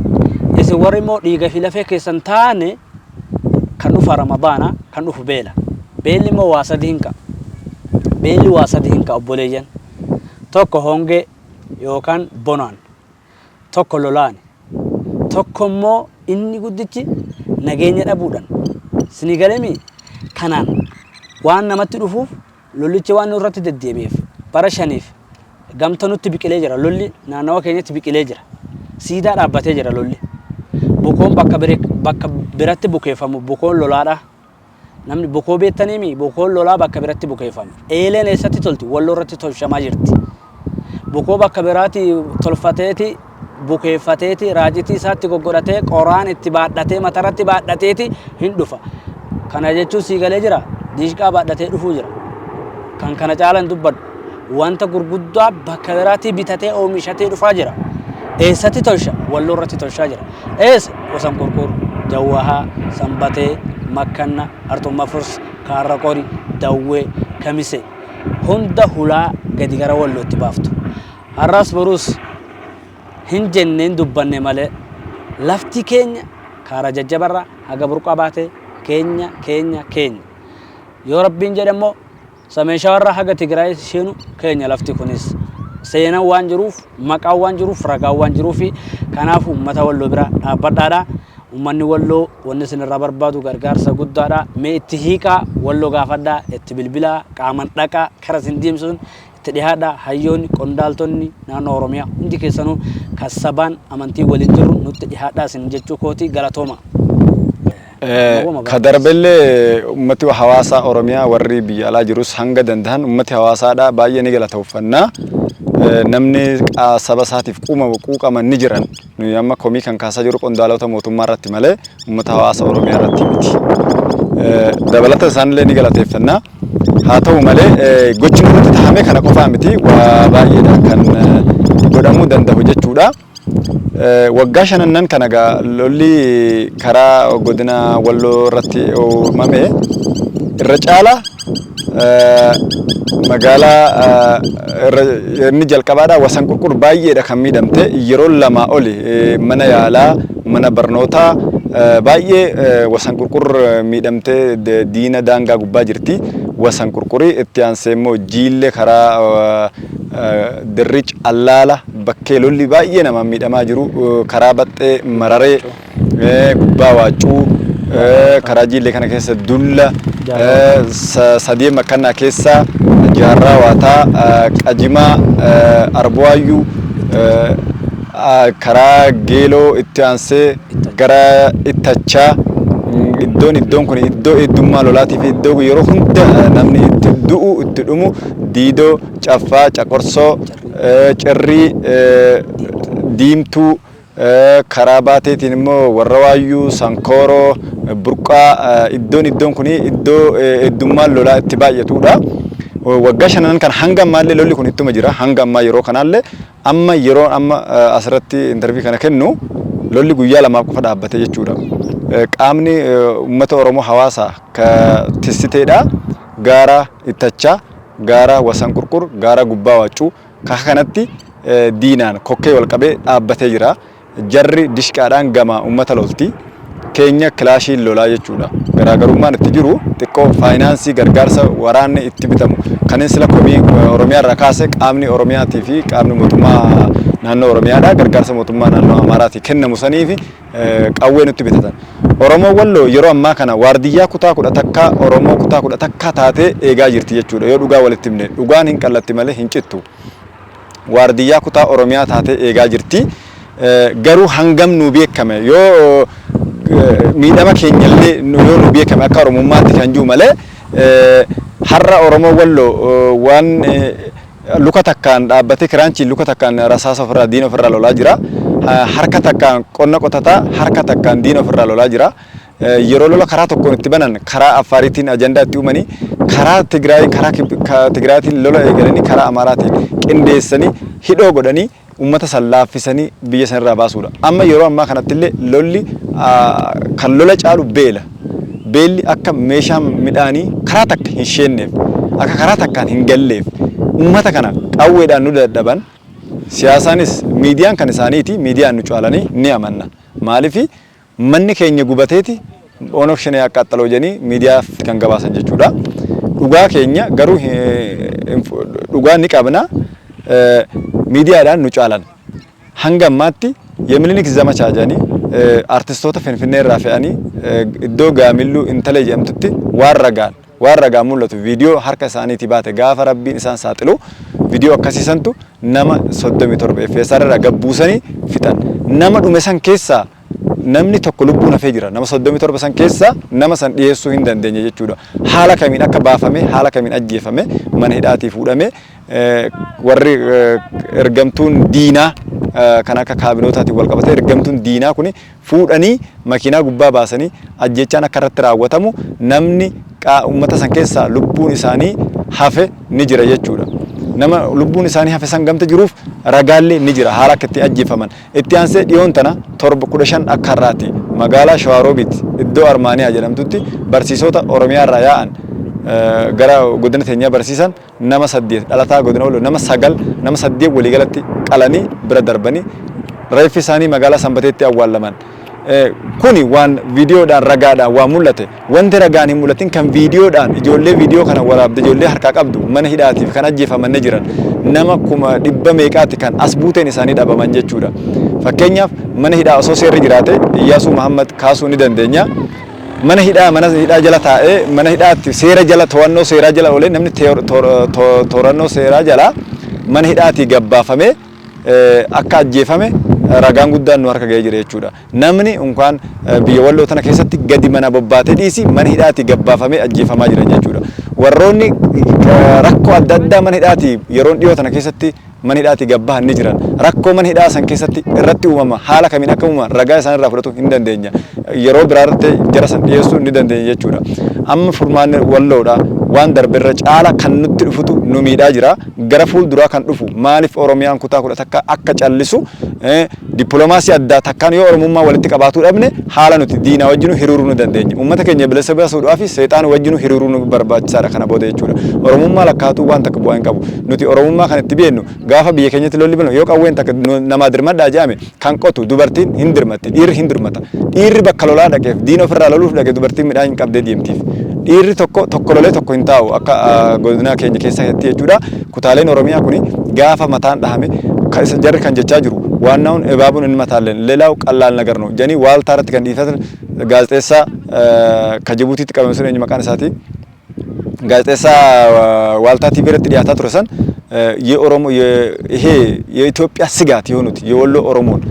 Isin warri immoo dhiiga fi lafee keessan taane kan dhufa Ramadaana, kan dhufu beela. Beelli immoo waa sadi hin qabu. Beelli waa sadi hin qabu obboleeyyan. Tokko hongee yookaan bonaan. Tokko lolaani. Tokko immoo inni guddichi nageenya dhabuudhaan. Isinii galemii? Kanaan waan namatti dhufuuf lollichi waan nurratti deddeebi'eef bara shaniif gamta nutti biqilee jira. Lolli naannawa keenyatti biqilee jira. Siidaa dhaabbatee jira lolli. Bukoon bakka bakka biratti bukeeffamu bukoon lolaadha. Namni bukoo beektaniimi bukoon lolaa bakka biratti bukeeffama. Eeleen eessatti tolti? Walloo irratti tolchamaa jirti. Bukoo bakka biraatti tolfateeti bukeeffateeti raacitii isaatti goggodhatee qoraan itti baadhatee matarratti baadhateeti hin dhufa. Kana jechuun sii galee jira. Diishqaa baadhatee dhufuu jira. Kan kana caalan dubbadhu. Wanta gurguddaa bakka biraatti bitatee oomishatee dhufaa jira. Eessatti tolcha? Walloo irratti tolchaa jira. Eessa? Wasan Qurqur, Jawwahaa, Sanbatee, Makkanna, Arxumma Furs, Kaarra Qori, Dawwee, Kamisee. Hunda hulaa gadi gara Wallootti baaftu. Har'as borus hin jenneen dubbanne malee lafti keenya kaara jajjabarraa haga burqaa baatee keenya keenya keenya. Yoo Rabbiin jedhe immoo Sameen Shawarraa haga Tigraay seenu keenya lafti kunis. Seenaan waan jiruuf, maqaan waan jiruuf, ragaan waan jiruufi kanaaf uummata Walloo bira dhaabbadhaadha. Uummanni Walloo wanni isin irraa barbaadu gargaarsa guddaadha. Mee itti hiiqaa, Walloo gaafadhaa, itti bilbilaa, qaaman dhaqaa, kara isin deemsisuun itti dhihaadhaa. Hayyoonni, qondaaltonni naannoo Oromiyaa hundi keessanuu kan sabaan amantii waliin jirru nutti dhihaadhaa isin jechuu kooti galatooma. Ka darbellee ummati hawaasaa Oromiyaa warri biyya alaa jirus hanga dandahan ummati hawaasaadha baay'ee ni galatooffanna. Namni saba isaatiif quuqaman ni jiran. Nuyi amma komii kan kaasaa jiru qondaalota mootummaa irratti malee ummata hawaasa Oromiyaa irratti miti. Dabalata isaanillee ni galateeffanna. Haa ta'u malee gochi nurratti tahame kana qofaa miti waa baay'eedha kan godhamuu danda'u jechuudha. Waggaa shanannan kana egaa lolli karaa godina Walloo irratti uumame irra caala magaalaa inni jalqabaadha Wasan Qurqur baay'eedha kan miidhamte yeroo lamaa oli mana yaalaa mana barnootaa baay'ee Wasan Qurqur miidhamtee diina daangaa gubbaa jirti. Wasan Qurqurii itti aansee immoo Jiillee karaa Dirric Allaala bakkee lolli baay'ee namaan miidhamaa jiru karaa Baxxee Mararee gubbaa Waaccuu karaa Jiillee kana keessa Dulla Sadee Makkannaa keessa Jaarraa Waataa Qajimaa Arbowaayyuu karaa Geeloo itti aansee gara Ittachaa iddoon iddoon kun iddoo heddummaa lolaatii fi iddoo yeroo hunda namni itti du'u itti dhumu Diidoo, Caffaa, Caqorsoo, Cirrii, Diimtuu, karaa Baateetiin immoo Warra Waayyuu, Sankooroo, Burqaa iddoon iddoon kun iddoo heddummaan lolaa itti baay'atudha. Waggaa shanan kan hanga ammaallee lolli kun ittuma jira. Hanga ammaa yeroo kanaallee amma yeroo amma asirratti intarvii kana kennu lolli guyyaa lamaaf qofa dhaabbate jechuudha. Qaamni uummata Oromoo hawaasa ka tissiteedha. Gaara Ittachaa, gaara Wasan Qurqur, gaara Gubbaa Waaccuu kaka kanatti diinaan kokkee wal qabee dhaabbatee jira. Jarri dishqaadhaan gama uummata lolti. Keenya kilaashiin lolaa jechuudha. Garaagarummaan itti jiru xiqqoo faayinaansii gargaarsa waraanni itti bitamu. Kanin sila komii Oromiyaa irraa kaase, qaamni Oromiyaatii fi qaamni mootummaa naannoo Oromiyaadha. Gargaarsa mootummaa naannoo Amaaraatii kennamu sanii fi qawwee nutti bitatan. Oromoo Walloo yeroo ammaa kana waardiyyaa kutaa 11 Oromoo kutaa 11 taatee eegaa jirti jechuudha. Yoo dhugaa walitti himne, dhugaan hin qallatti malee hin cittu. Waardiyyaa kutaa Oromiyaa taatee eegaa jirti. Garuu hangam nuu beekame, yoo miidhama keenyallee yoo nuu beekame akka Oromummaatti kan jiru malee, har'a Oromoo Walloo waan luka takkaan dhaabbatee kiraanchiin luka takkaan rasaasa ofirraa diina ofirraa lolaa jira. Harka takkaan qonna qotataa, harka takkaan diina ofirraa lolaa jira. Yeroo lola karaa tokkoon itti banan, karaa Affaariitiin ajandaa itti uumanii, karaa Tigraay, karaa Tigraatiin lola eegalanii, karaa Amaaraatiin qindeessanii hidhoo godhanii uummata san laaffisanii biyya sanirraa baasuudha. Amma yeroo ammaa kanatti illee lolli kan lola caalu beela. Beelli akka meeshaan midhaanii karaa takka hin sheenneef, akka karaa takkaan hin galleef, uummata kana qawweedhaan nu dadhaban. Siyaasaanis miidiyaan kan isaaniiti, miidiyaan nu caalanii ni amanna. Maaliif manni keenya gubateeti Onog Shanee aqqaaxxaloo jedhanii miidiyaaf kan gabaasan jechuudha. Dhugaa keenya garuu dhugaa ni qabna, miidiyaadhaan nu caalan. Hanga ammaatti "የምኒልክ ዘመቻ" jedhanii artistoota Finfinnee irraa fe'anii iddoo Gaamilluu Intalee jedhamtutti waan ragaan mul'atu, viidiyoo harka isaaniitii baate, gaafa Rabbiin isaan saaxilu viidiyoo akkasiisantu nama 37 FSR irraa gabbuusanii fixan. Nama dhume san keessaa namni tokko lubbuun hafee jira. Nama 37 san keessaa nama san dhiyeessuu hin dandeenye jechuudha. Haala kamiin akka baafame, haala kamiin ajjeefame, mana hidhaatii fuudhame, warri ergamtuun diinaa kan akka kaabinootaatiin wal qabate, ergamtuun diinaa kun fuudhanii makiinaa gubbaa baasanii ajjechaan akka irratti raawwatamu, namni uummata san keessaa lubbuun isaanii hafe ni jira jechuudha. Nama lubbuun isaanii hafe san gamta jiruuf ragaallee ni jira haala akka itti ajjeefaman. Itti aansee dhiyoon tana 7 15 akka har'aatti magaalaa Shawaroobit iddoo Armaaniyaa jedhamtutti barsiisota Oromiyaa irraa yaa'an gara godina teenyaa barsiisan nama saddeet, dhalataa godina Walloo nama sagal, nama saddeet waliigalatti qalanii bira darbanii reeffi isaanii magaalaa Sanbateetti awwaallaman. Kuni waan viidiyoodhaan ragaadhaan waan mul'ate. Wanti ragaan hin mul'atin kan viidiyoodhaan ijoollee viidiyoo kana waraabde, ijoollee harkaa qabdu, mana hidhaatiif kan ajjeefaman ni jiran. Nama kuma dhibba meeqaati kan as buuteen isaanii dhabaman jechuudha. Fakkeenyaaf, mana hidhaa osoo seerri jiraate Iyyaasuu Mahammad kaasuu ni dandeenya. Mana hidhaa jala taa'ee, mana hidhaatti seera jala, to'annoo seeraa jala oolee, namni to'annoo seeraa jala mana hidhaatii gabbaafamee akka ajjeefame ragaan guddaan nu harka ga'ee jira jechuudha. Namni unkaan biyya Walloo tana keessatti gadi mana bobbaatee dhiisi, mana hidhaatii gabbaafamee ajjeefamaa jiran jechuudha. Warroonni rakkoo adda addaa mana hidhaatii yeroon dhiyoo tana keessatti mana hidhaatii gabbahan ni jiran. Rakkoo mana hidhaa san keessatti irratti uumama, haala kamiin akka uumama ragaa isaan irraa fudhatu hin dandeenya. Yeroo biraarratti jara san dhiyeessuu ni dandeenya jechuudha. Amma furmaanni Walloodha. Waan darberra caala kan nutti dhufutu nu miidhaa jira. Gara fuulduraa kan dhufu maaliif Oromiyaan kutaa 11 akka callisu dippiloomaasii addaa takkaan yoo Oromummaa walitti qabaatuu dhabne, haala nuti diinaa wajjinu hiriiruu nu dandeenya. Uummata keenya bilisa baasuudhaaf seexaan wajjinu hiriiruu nu barbaachisaadha kana booda jechuudha. Oromummaa lakkaatuu waan takka bu'aa hin qabu. Nuti Oromummaa kan itti beeknu gaafa biyya keenyatti lolli banu, yoo qawween takka namaa dirmadhaa jedhame, kan qotu dubartiin hin dirmatti, dhiirri hin dirmata. Dhiirri bakka lolaa dhaqeef diina ofirraa loluuf dhaqe, dubartiin midhaan hin qabdee deemtiif. Dhiirri tokko tokko lolee tokko hin taa'u akka godina keenya keessatti jechuudha. Kutaaleen Oromiyaa kuni gaafa mataan dhahame jarri kan jechaa jiru ዋናውን እባቡን እንመታለን፣ ሌላው ቀላል ነገር ነው jedhanii Waaltaa irratti kan dhiifatan gaazexeessaa ka Jibuutiitti qabame sun eenyu maqaan isaati? Gaazexeessaa Waaltaa TV irratti dhiyaataa ture san, የኦሮሞ ይሄ የኢትዮጵያ ስጋት የሆኑት የወሎ ኦሮሞን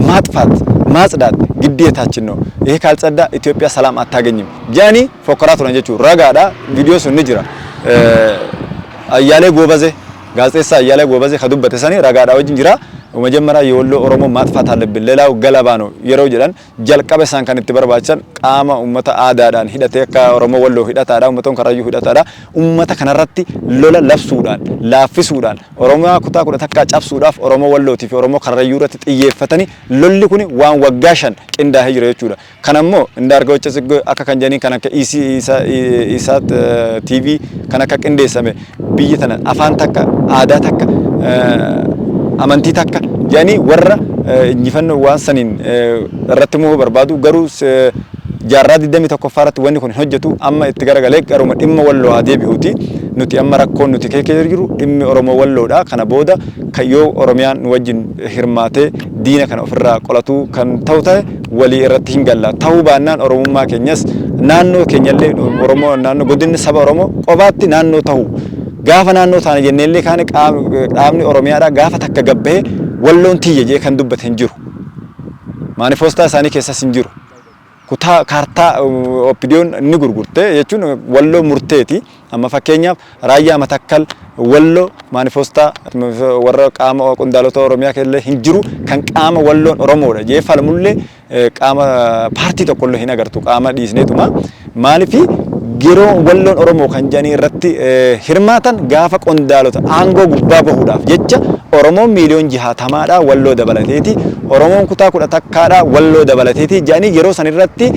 ማጥፋት ማጽዳት ግዴታችን ነው። ይሄ ካልጸዳ ኢትዮጵያ ሰላም አታገኝም jedhanii fokkoraa turan jechuudha. Ragaadha, viidiyoo sun ni jira. Ayyaalee Goobazee, gaazexeessaa Ayyaalee Goobazee ka dubbate sani ragaadha wajjin jira. መጀመሪያ የወሎ ኦሮሞ ማጥፋት አለብን፣ ሌላው ገለባ ነው yeroo jedhan, jalqaba isaan kan itti barbaachisan qaama uummata aadaadhaan hidhatee akka Oromoo Walloo hidhataadha, uummatoon Karrayyuu hidhataadha. Uummata kanarratti lola labsuudhaan, laaffisuudhaan, Oromiyaa kutaa 11 cabsuudhaaf Oromoo Wallootii fi Oromoo Karrayyuu irratti xiyyeeffatanii lolli kun waan waggaa 5 qindaa'ee jira jechuudha. Kanammoo Indaargawocha Tsiggee akka kan jedhanii kan akka Isaat TV kan akka qindeessame, biyya tana afaan takka, aadaa takka, amantii takka jedhanii warra injifannoo waan saniin irratti immoo barbaadu garuu Jaarraa 21ffaa irratti wanni kun hin hojjetu. Amma itti garagalee garuma dhimma Walloo haa deebi'uuti. Nuti amma rakkoon nuti keessa jiru dhimmi Oromoo Walloodha. Kana booda kan yoo Oromiyaan nu wajjin hirmaatee diina kana ofirraa qolatuu kan ta'u ta'e walii irratti hin galla. Ta'uu baannaan Oromummaa keenyas, naannoo keenyallee, Oromoo naannoo godinni saba Oromoo qofaatti naannoo ta'u. Gaafa naannoo taane jenneellee kaane, qaamni Oromiyaadhaa gaafa takka gabbahee Walloon tiyya jee kan dubbate hin jiru. Maanifoostaa isaanii keessas hin jiru. Kutaa kaartaa OPDOn ni gurgurte jechuun Walloo murteeti. Amma fakkeenyaaf Raayyaa, Matakkal, Walloo maanifoostaa warra qaama qondaalota Oromiyaa keessa hin jiru. Kan qaama Walloon Oromoodha jee falmullee qaama paartii tokkollee hin agartu, qaama dhiisneetuma. Maalifi yeroo Walloon Oromoo kan jedhanii irratti hirmaatan gaafa qondaalota aangoo gubbaa bahuudhaaf jecha Oromoon miiliyoon 60dha Walloo dabalateeti, Oromoon kutaa 11dha Walloo dabalateeti jedhanii yeroo san irratti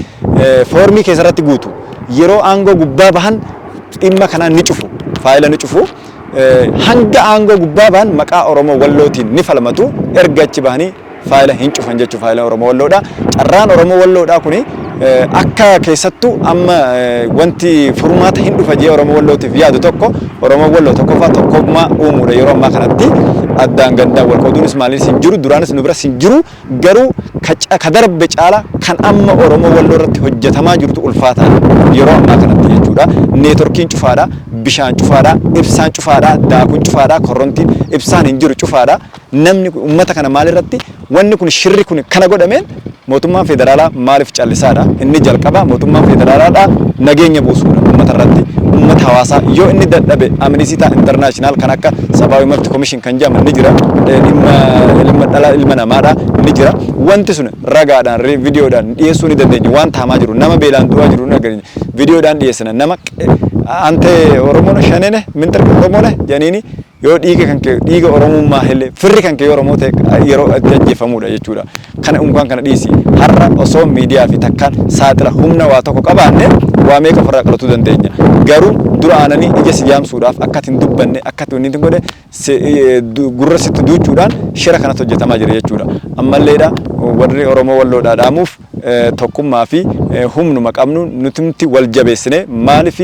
foormii keessarratti guutu. Yeroo aangoo gubbaa bahan dhimma kanaan ni cufu, faayila ni cufu. Hanga aangoo gubbaa bahan maqaa Oromoo Wallootiin ni falmatu. Erga achi bahanii faayila hin cufan jechuudha, faayila Oromoo Walloodha. Carraan Oromoo Walloodha kuni akka keessattuu amma wanti furmaata hin dhufa jee Oromoo Wallootiif yaadu tokko, Oromoo Walloo tokkoffaa tokkummaa uumuudha. Yeroo ammaa kanatti addaan gandaan wal qooduunis maaliinis hin jiru, duraanis nu biras hin jiru. Garuu ka darbe caala kan amma Oromoo Walloo irratti hojjetamaa jirutu ulfaataadha yeroo ammaa kanatti jechuudha. Neetworkiin cufaadha, bishaan cufaadha, ibsaan cufaadha, daakuun cufaadha, korrontiin ibsaan hin jiru, cufaadha. Namni ummata kana maalirratti wanni kun, shirri kun kana godhameen mootummaan federaalaa maaliif callisaadha? Inni jalqaba mootummaan federaalaadha nageenya buusuudha ummata irratti. Ummata hawaasaa yoo inni dadhabe Amnesty International kan akka Sabaawi Mabti Commission kan jedhaman ni jira. Dhimma ilma dhala ilma namaadha ni jira. Wanti sun ragaadhaan, viidiyoodhaan dhiyeessuu ni dandeenya. Waan taamaa jiru, nama beelaan du'aa jiru ni agarra, viidiyoodhaan dhiyeessina. Nama ante Oromoon shanene mintar Oromoon jedhaniini yoo dhiiga kan kee dhiiga Oromummaa illee firri kan kee Oromoo ta'e yeroo itti ajjeefamudha jechuudha. Kana unkaan kana dhiisi. Har'a osoo miidiyaa fi takkaan saaxila humna waa tokko qabaanne waa meeqa ofirraa qalatuu dandeenya. Garuu dura aananii ija si jaamsuudhaaf, akka ati hin dubbanne, akka ati wanni hin godhe gurra sitti duuchuudhaan shira kanatti hojjetamaa jira jechuudha. Ammalleedha warri Oromoo Walloodhaa dhaamuuf tokkummaa fi humnuma qabnu nutimti wal jabeessine. Maaliif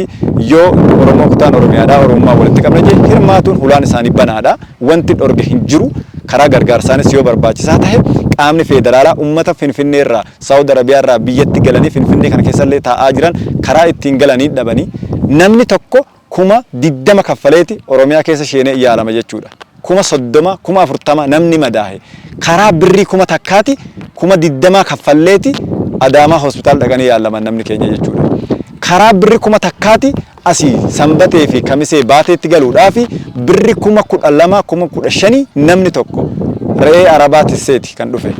yoo Oromoo kutaan Oromiyaadhaa Oromummaa walitti qabna jee hirmaatuun hulaan isaanii banaadha. Wanti dhorge hin jiru. Karaa gargaarsaanis yoo barbaachisaa tahe qaamni federaalaa ummata Finfinnee irraa, Saawud Arabiyaa irraa biyyatti galanii Finfinnee kana keessallee taa'aa jiran karaa ittiin galanii dhabanii, namni tokko 20,000 kaffaleeti Oromiyaa keessa sheenee yaalama jechuudha. 30,000, 40,000 namni madaahe karaa birrii 1000ti 20,000 kaffalleeti Adaamaa hospitaal dhaqanii yaalaman namni keenya jechuudha. Karaa birri 1000ti asii Sanbatee fi Kamisee Baateetti galuudhaaf birri 12,000, 15,000 namni tokko re'ee arabaa tisseeti kan dhufe.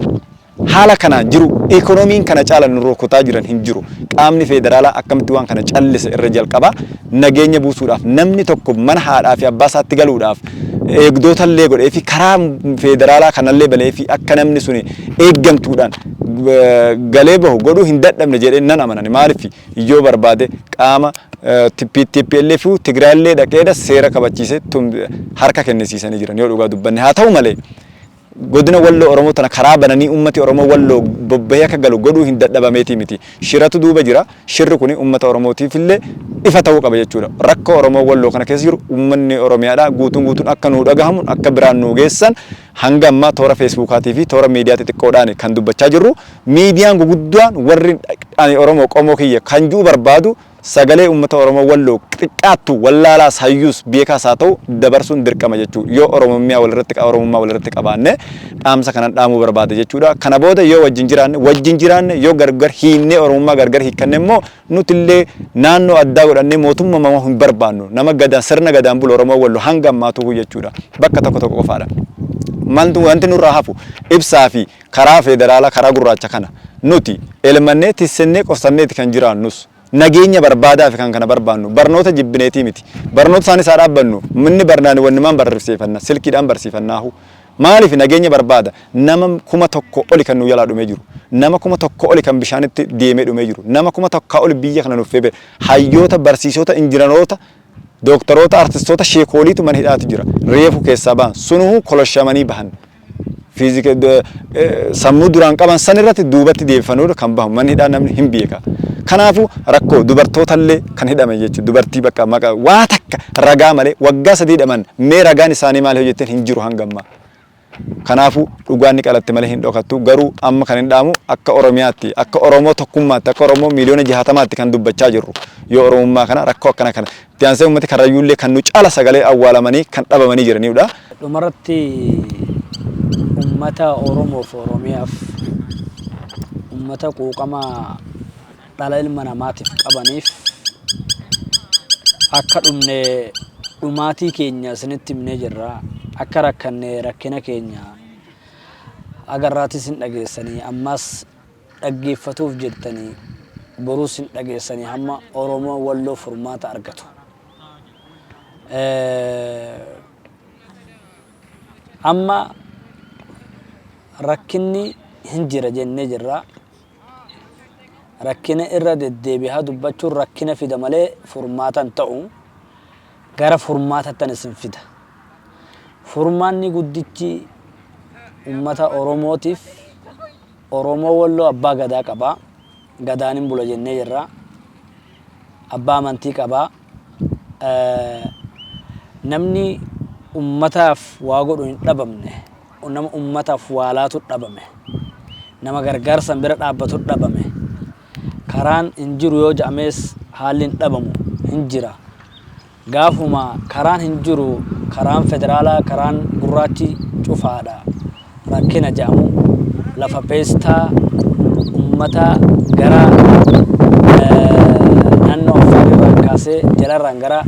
Haala kanaan jiru ikoonomiin kana caala nu rukutaa jiran hin jiru. Qaamni federaalaa akkamitti waan kana callise? Irra jalqabaa nageenya buusuudhaaf, namni tokko mana haadhaa fi abbaa isaatti galuudhaaf eegdootallee godhee fi karaa federaalaa kanallee balee fi akka namni suni eeggamtuudhaan galee bahu godhuu hin dadhabne jedhee nan amanani. Maaliif yoo barbaade qaama TPLF Tigraayillee dhaqeedha seera kabachiisee harka kennisiisanii jiran yoo dhugaa dubbanne. Haa ta'u malee godina Walloo Oromoo tana karaa bananii ummati Oromoo Walloo bobbahee akka galu godhuu hin dadhabameetii miti. Shiratu duuba jira. Shirri kuni ummata Oromootiif illee ifa ta'uu qaba jechuudha. Rakkoo Oromoo Walloo kana keessa jiru ummanni Oromiyaadhaa guutuun guutuun akka nuu dhagahamu, akka biraan nuu geessan, hanga ammaa toora Feesbuukaatii fi toora miidiyaa xixiqqoodhaan kan dubbachaa jirru. Miidiyaan guguddaan warri ani Oromoo qomoo kiyya kan ji'u barbaadu sagalee uummata Oromoo Walloo xiqqaattu wallaalaas hayyuus beekaas haa ta'u dabarsuun dirqama jechuudha. Yoo Oromummaa walirratti, Oromummaa walirratti qabaanne, dhaamsa kanan dhaamuu barbaade jechuudha. Kana booda yoo wajjin jiraanne wajjin jiraanne, yoo gargar hiinnee Oromummaa gargar hiikkanne immoo nutillee naannoo addaa godhannee mootummaa mamaa hin barbaannu. Nama gadaan, sirna gadaan bulu Oromoo Walloo hanga ammaatu jechuudha. Bakka tokko tokko qofaadha. Wanti nurraa hafu ibsaa fi karaa federaalaa, karaa gurraacha kana nuti elmannee tissennee qofsanneeti kan jiraannus. Nageenya barbaadaa fi kan kana barbaannu barnoota jibbineetii miti. Barnoota isaanis haa dhaabbannu. Minni barnaani wannumaan barsiifanna, silkiidhaan barsiifannaahu. Maaliif nageenya barbaada? Nama 1000 oli kan nu jalaa dhumee jiru. Nama 1000 oli kan bishaanitti deemee dhumee jiru. Nama 1000 oli biyya kana nuffee bee. Hayyoota, barsiisota, injinaroota, dooktaroota, artistoota, sheekooliitu mana hidhaatu jira. Reefu keessaa bahan. Sunuhuu koloshamanii bahan. Fiizika sammuu duraan qaban san irratti duubatti deebifanuudha kan bahu. Manni hidhaa namni hin beeka. Kanaafuu rakkoo dubartootallee kan hidhame jechuudha. Dubartii bakka maqaa waa takka ragaa malee waggaa 3 hidhaman mee ragaan isaanii maal hojjetteen hin jiru hanga ammaa. Kanaafuu dhugaan ni qalatte malee hin dhokattu. Garuu amma kan hin dhaamu akka Oromiyaatti, akka Oromoo tokkummaatti, akka Oromoo miiliyoona jahatamaatti kan dubbachaa jirru. Yoo Oromummaa kana rakkoo akkana kana. Itti aansee uummati Karrayyuullee kan nu caala sagalee awwaalamanii kan dhabamanii jiraniidha. Dhumarratti uummata Oromoof Oromiyaaf uummata quuqama dhala ilma namaatiif qabaniif akka dhumne dhumaatii keenya isinitti himnee jirra. Akka rakkanne rakkina keenya agarraatis hin dhageessanii ammas dhaggeeffatuuf jirtanii boruus hin dhageessanii hamma Oromoon Walloo furmaata argatu. Amma rakkinni hin jira jennee jirra. Rakkina irra deddeebihaa dubbachuun rakkina fida malee furmaata hin ta'u. Gara furmaatattan isin fida. Furmaanni guddichi ummata Oromootiif Oromoo Walloo abbaa gadaa qaba. Gadaan hin bula jennee jirra. Abbaa amantii qaba. Namni ummataaf waa godhu hin dhabamne. Nama ummataaf waa laatu dhabame. Nama gargaarsan bira dhaabbatu dhabame. Karaan hin jiru yoo ja'amees haalli hin dhabamu hin jira. Gaafuma karaan hin jiru karaan federaalaa karaan gurraachi cufaadha rakkina ja'amu lafa peestaa ummata gara naannoo Affaar irraan kaasee jalarraan gara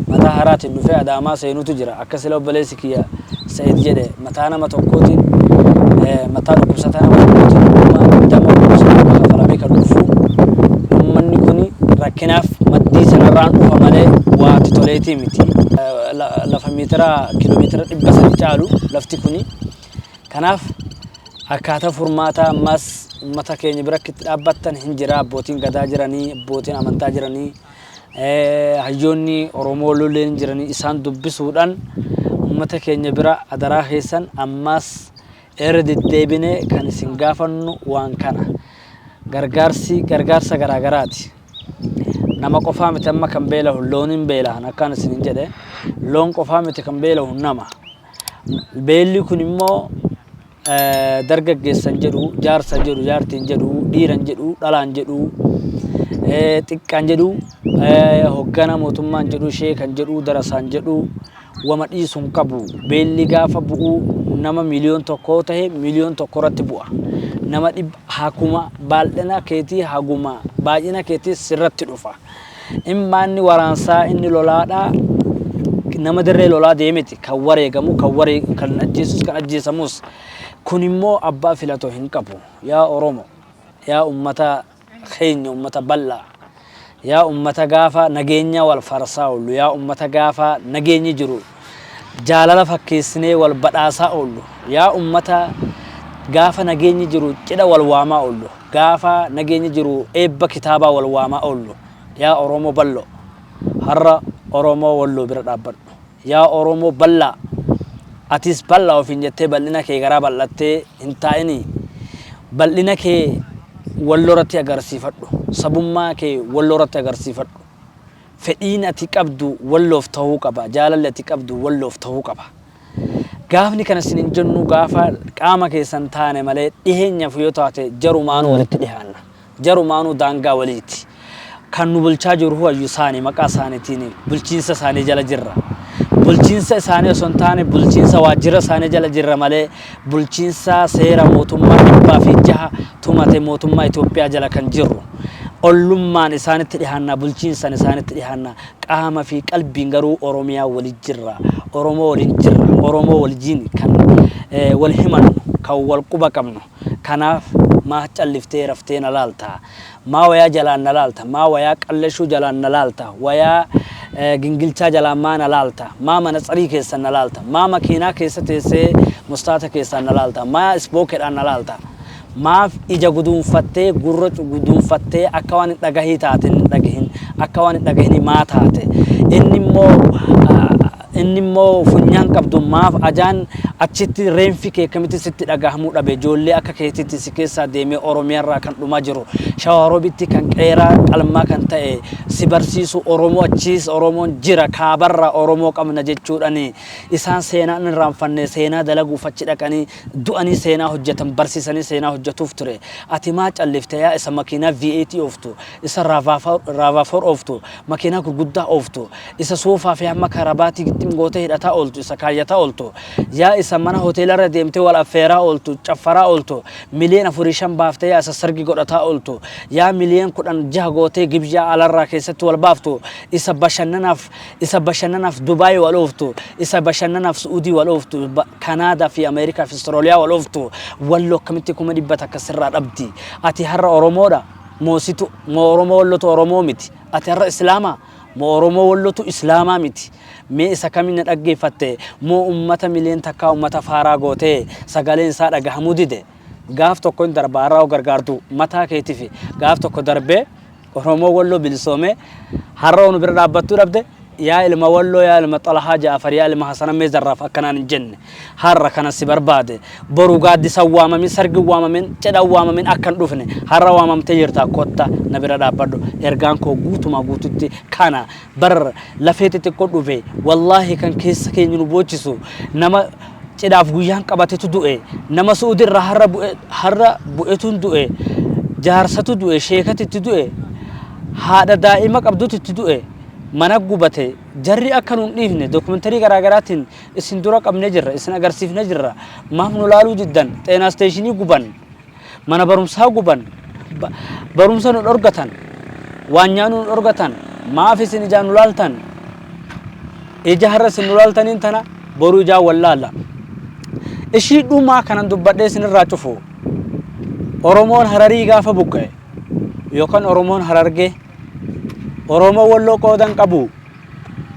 mataa haraatiin dhufee Adaamaa seenutu jira. Akka sila obboleessi kiyya Sa'id jedhe mataa nama tokkootiin mataa dhukkubsataa nama tokkootiin kuma dama dhukkubsataa kafalamee kan dhufu ummanni kun rakkinaaf maddii sanarraan dhufa malee waati toleetii miti. Lafa meetira kiiloomeetira 300 caalu lafti kuni. Kanaaf akkaataa furmaataa ammas uummata keenya bira itti dhaabbattan hin jira. Abbootiin gadaa jiranii, abbootiin amantaa jiranii, hayyoonni Oromoo lolleen jiranii isaan dubbisuudhaan uummata keenya bira adaraa keessan ammas irra deddeebinee kan isin gaafannu waan kana. Gargaarsi gargaarsa garaagaraati. Nama qofaa miti amma kan beelahu loon hin beelahan akkaan isinin jedhe loon qofaa miti kan beelahu nama. Beelli kun immoo dargaggeessan jedhu, jaarsa jedhu, jaartiin jedhu, dhiiran jedhu, dhalaan jedhu, xiqqaan jedhu, hoggana mootummaan jedhu, sheekan jedhu, darasaan jedhu, wama dhiisu hin qabu. Beelli gaafa bu'u nama 1,000,000 tahe 1,000,000 irratti bu'a. Nama dhibba hakuma baay'ina keetii haguma baay'ina keetii sirratti dhufa. Immaanni waraansaa inni lolaadhaa nama dirree lolaa deemeti kan wareegamu kan waree kan ajjeesus kan ajjeesamus kun immoo abbaa filatoo hin qabu. Yaa Oromo, yaa ummata keenya ummata bal'aa, yaa ummata gaafa nageenya wal farsaa oollu, yaa ummata gaafa nageenyi jiru jaalala fakkeessinee wal badhaasaa oollu, yaa ummata gaafa nageenyi jiru cidha wal waamaa oollu, gaafa nageenyi jiru eebba kitaabaa wal waamaa oollu, yaa Oromoo bal'oo har'a Oromoo Walloo bira dhaabbadhu. Yaa Oromoo bal'aa atis bal'aa ofiin jettee bal'ina kee garaa bal'attee hin taa'inii bal'ina kee Walloo irratti agarsiifadhu. Sabummaa kee Walloo irratti agarsiifadhu. Fedhiin ati qabdu Walloof ta'uu qaba. Jaalalli ati qabdu Walloof ta'uu qaba. Gaafni kana isin hin jennu gaafa qaama keessan taane malee dhiheenyaaf yoo taate jarumaanuu walitti dhihaanna. Jarumaanuu daangaa waliiti. Kan nu bulchaa jiru huwayyu isaanii maqaa isaaniitiin bulchiinsa isaanii jala jirra. Bulchiinsa isaanii osoo hin taane bulchiinsa waajjira isaanii jala jirra malee bulchiinsa seera mootummaa 106 tumate mootummaa Itoophiyaa jala kan jirru. Ollummaan isaanitti dhihaanna, bulchiinsan isaanitti dhihaanna. Qaama fi qalbiin garuu Oromiyaa wali jirra. Oromoo waliin jirra. Oromoo waliin kan wal himannu, kan wal quba qabnu. Kanaaf maa calliftee raftee na laalta? Maa wayaa jalaan na laalta? Maa wayaa qallashuu jalaan na laalta? Wayaa gingilchaa jalaan maa na laalta? Maa manatsarii keessan na laalta? Maa makiinaa keessa teessee mustaata keessaan na laalta? Maa isbookedhaan na laalta? Maaf ija guduunfattee gurra guduunfattee akka waan hin dhagahii taate hin dhagahin akka waan hin dhagahinii maa taate? Inni immoo inni immoo funyaan qabdu maaf ajaan Achitti reenfi kee akkamitti sitti dhagahamuu dhabe? Ijoollee akka keetitti si keessaa deemee Oromiyaarraa kan dhumaa jiru, Shawaroobitti kan qeeraa qalmaa kan ta'e si barsiisu Oromoo, achiis Oromoon jira, kaabarraa Oromoo qabna jechuudhani isaan seenaa hin irraanfanne, seenaa dalaguuf achi dhaqanii du'anii seenaa hojjetan, barsiisanii seenaa hojjetuuf ture. Ati maa callifte yaa isa makiinaa V8 ooftu, isa RAV4 ooftu, makiinaa gurguddaa ooftu, isa soofaa fi hamma karabaatii gixxim gootee hidhataa ooltu, isa kaayyataa ooltu, yaa isa mana hoteelarra deemtee wal affeeraa ooltu, caffaraa ooltu, miliyoona afurii shan baaftee yaa isa sargi godhataa ooltu, yaa miliyoona 16 gootee gibjaa alarraa keessatti wal baaftu, isa bashannanaaf Dubaay wal ooftu, isa bashannanaaf Su'uudii wal ooftu, Kanaadaa fi Ameerikaa fi Austraaliyaa wal ooftu, Walloo akkamitti 100,000 sirraa dhabdi? Ati har'a Oromoodha moositu moo Oromoo Wallotu Oromoo miti? Ati har'a Islaamaa moo Oromoo Wallotu Islaamaa miti? Mee isa kamiin na dhaggeeffatte? Moo ummata miliyoona 1 ummata faaraa gootee sagaleen isaa dhagahamuu dide? Gaaf tokko hin darba. Har'a gargaartu mataa keetiif gaaf tokko darbee Oromoo Walloo bilisoomee har'a onu bira dhaabbattuu dhabde. Yaa ilma Walloo, yaa ilma Xalahaa Jaafar, yaa ilma Hasanammee Zarraaf, akkanaan hin jenne. Har'a kana si barbaade. Boru gaaddisa waamamin, sargi waamamin, cidha waamamin akka hin dhufne. Har'a waamamtee jirta, kotta na bira dhaabbadhu. Ergaan koo guutumaa guututti kana. Bar lafee xixiqqoo dhufe, wallaahi, kan keessa keenya nu boochisu, nama cidhaaf guyyaan qabatetu du'e, nama Su'uudi irraa har'a bu'e, har'a bu'etuun du'e, jaarsatu du'e, sheekatu itti du'e, haadha daa'ima qabdutu itti du'e, mana gubate. Jarri akka nu hin dhiifne documentary garaagaraatiin isin dura qabnee jirra, isin agarsiifnee jirra. Maaf nu laaluu diddan? Xeenaa station guban, mana barumsaa guban, barumsa nu dhorgatan, waan nyaannu nu dhorgatan. Maaf isin ijaan nu laaltan? Ija har'a isin nu laaltaniin tana boruu ijaan wallaalla. Ishii dhumaa kanan dubbadhee isinirraa cufu, Oromoon Hararii gaafa buqqa'e yookaan Oromoon Harargee, Oromoo Walloo qoodan qabu.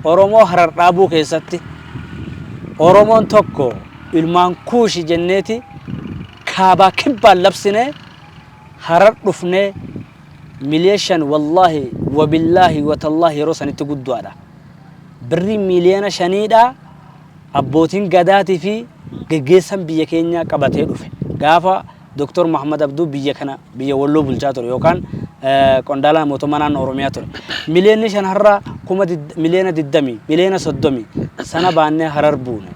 Oromoo Harar dhaabuu keessatti Oromoon tokko, ilmaan Kuushi jenneeti kaabaa kibbaan labsinee Harar dhufnee 5 million. Wallaahi wabillaahi watallaahi, yeroo sanitti guddaadha. Birrii 5 miliyooniidha abbootiin gadaatii fi geggeessan biyya keenyaa qabatee dhufe gaafa Dr. Muhammad Abduu biyya kana, biyya Walloo bulchaa ture yookaan qondaala mootummaa naannoo Oromiyaa ture. 5 miliyoonni har'a 20 miliyoona, 30 miliyoona sana baannee Harar buune.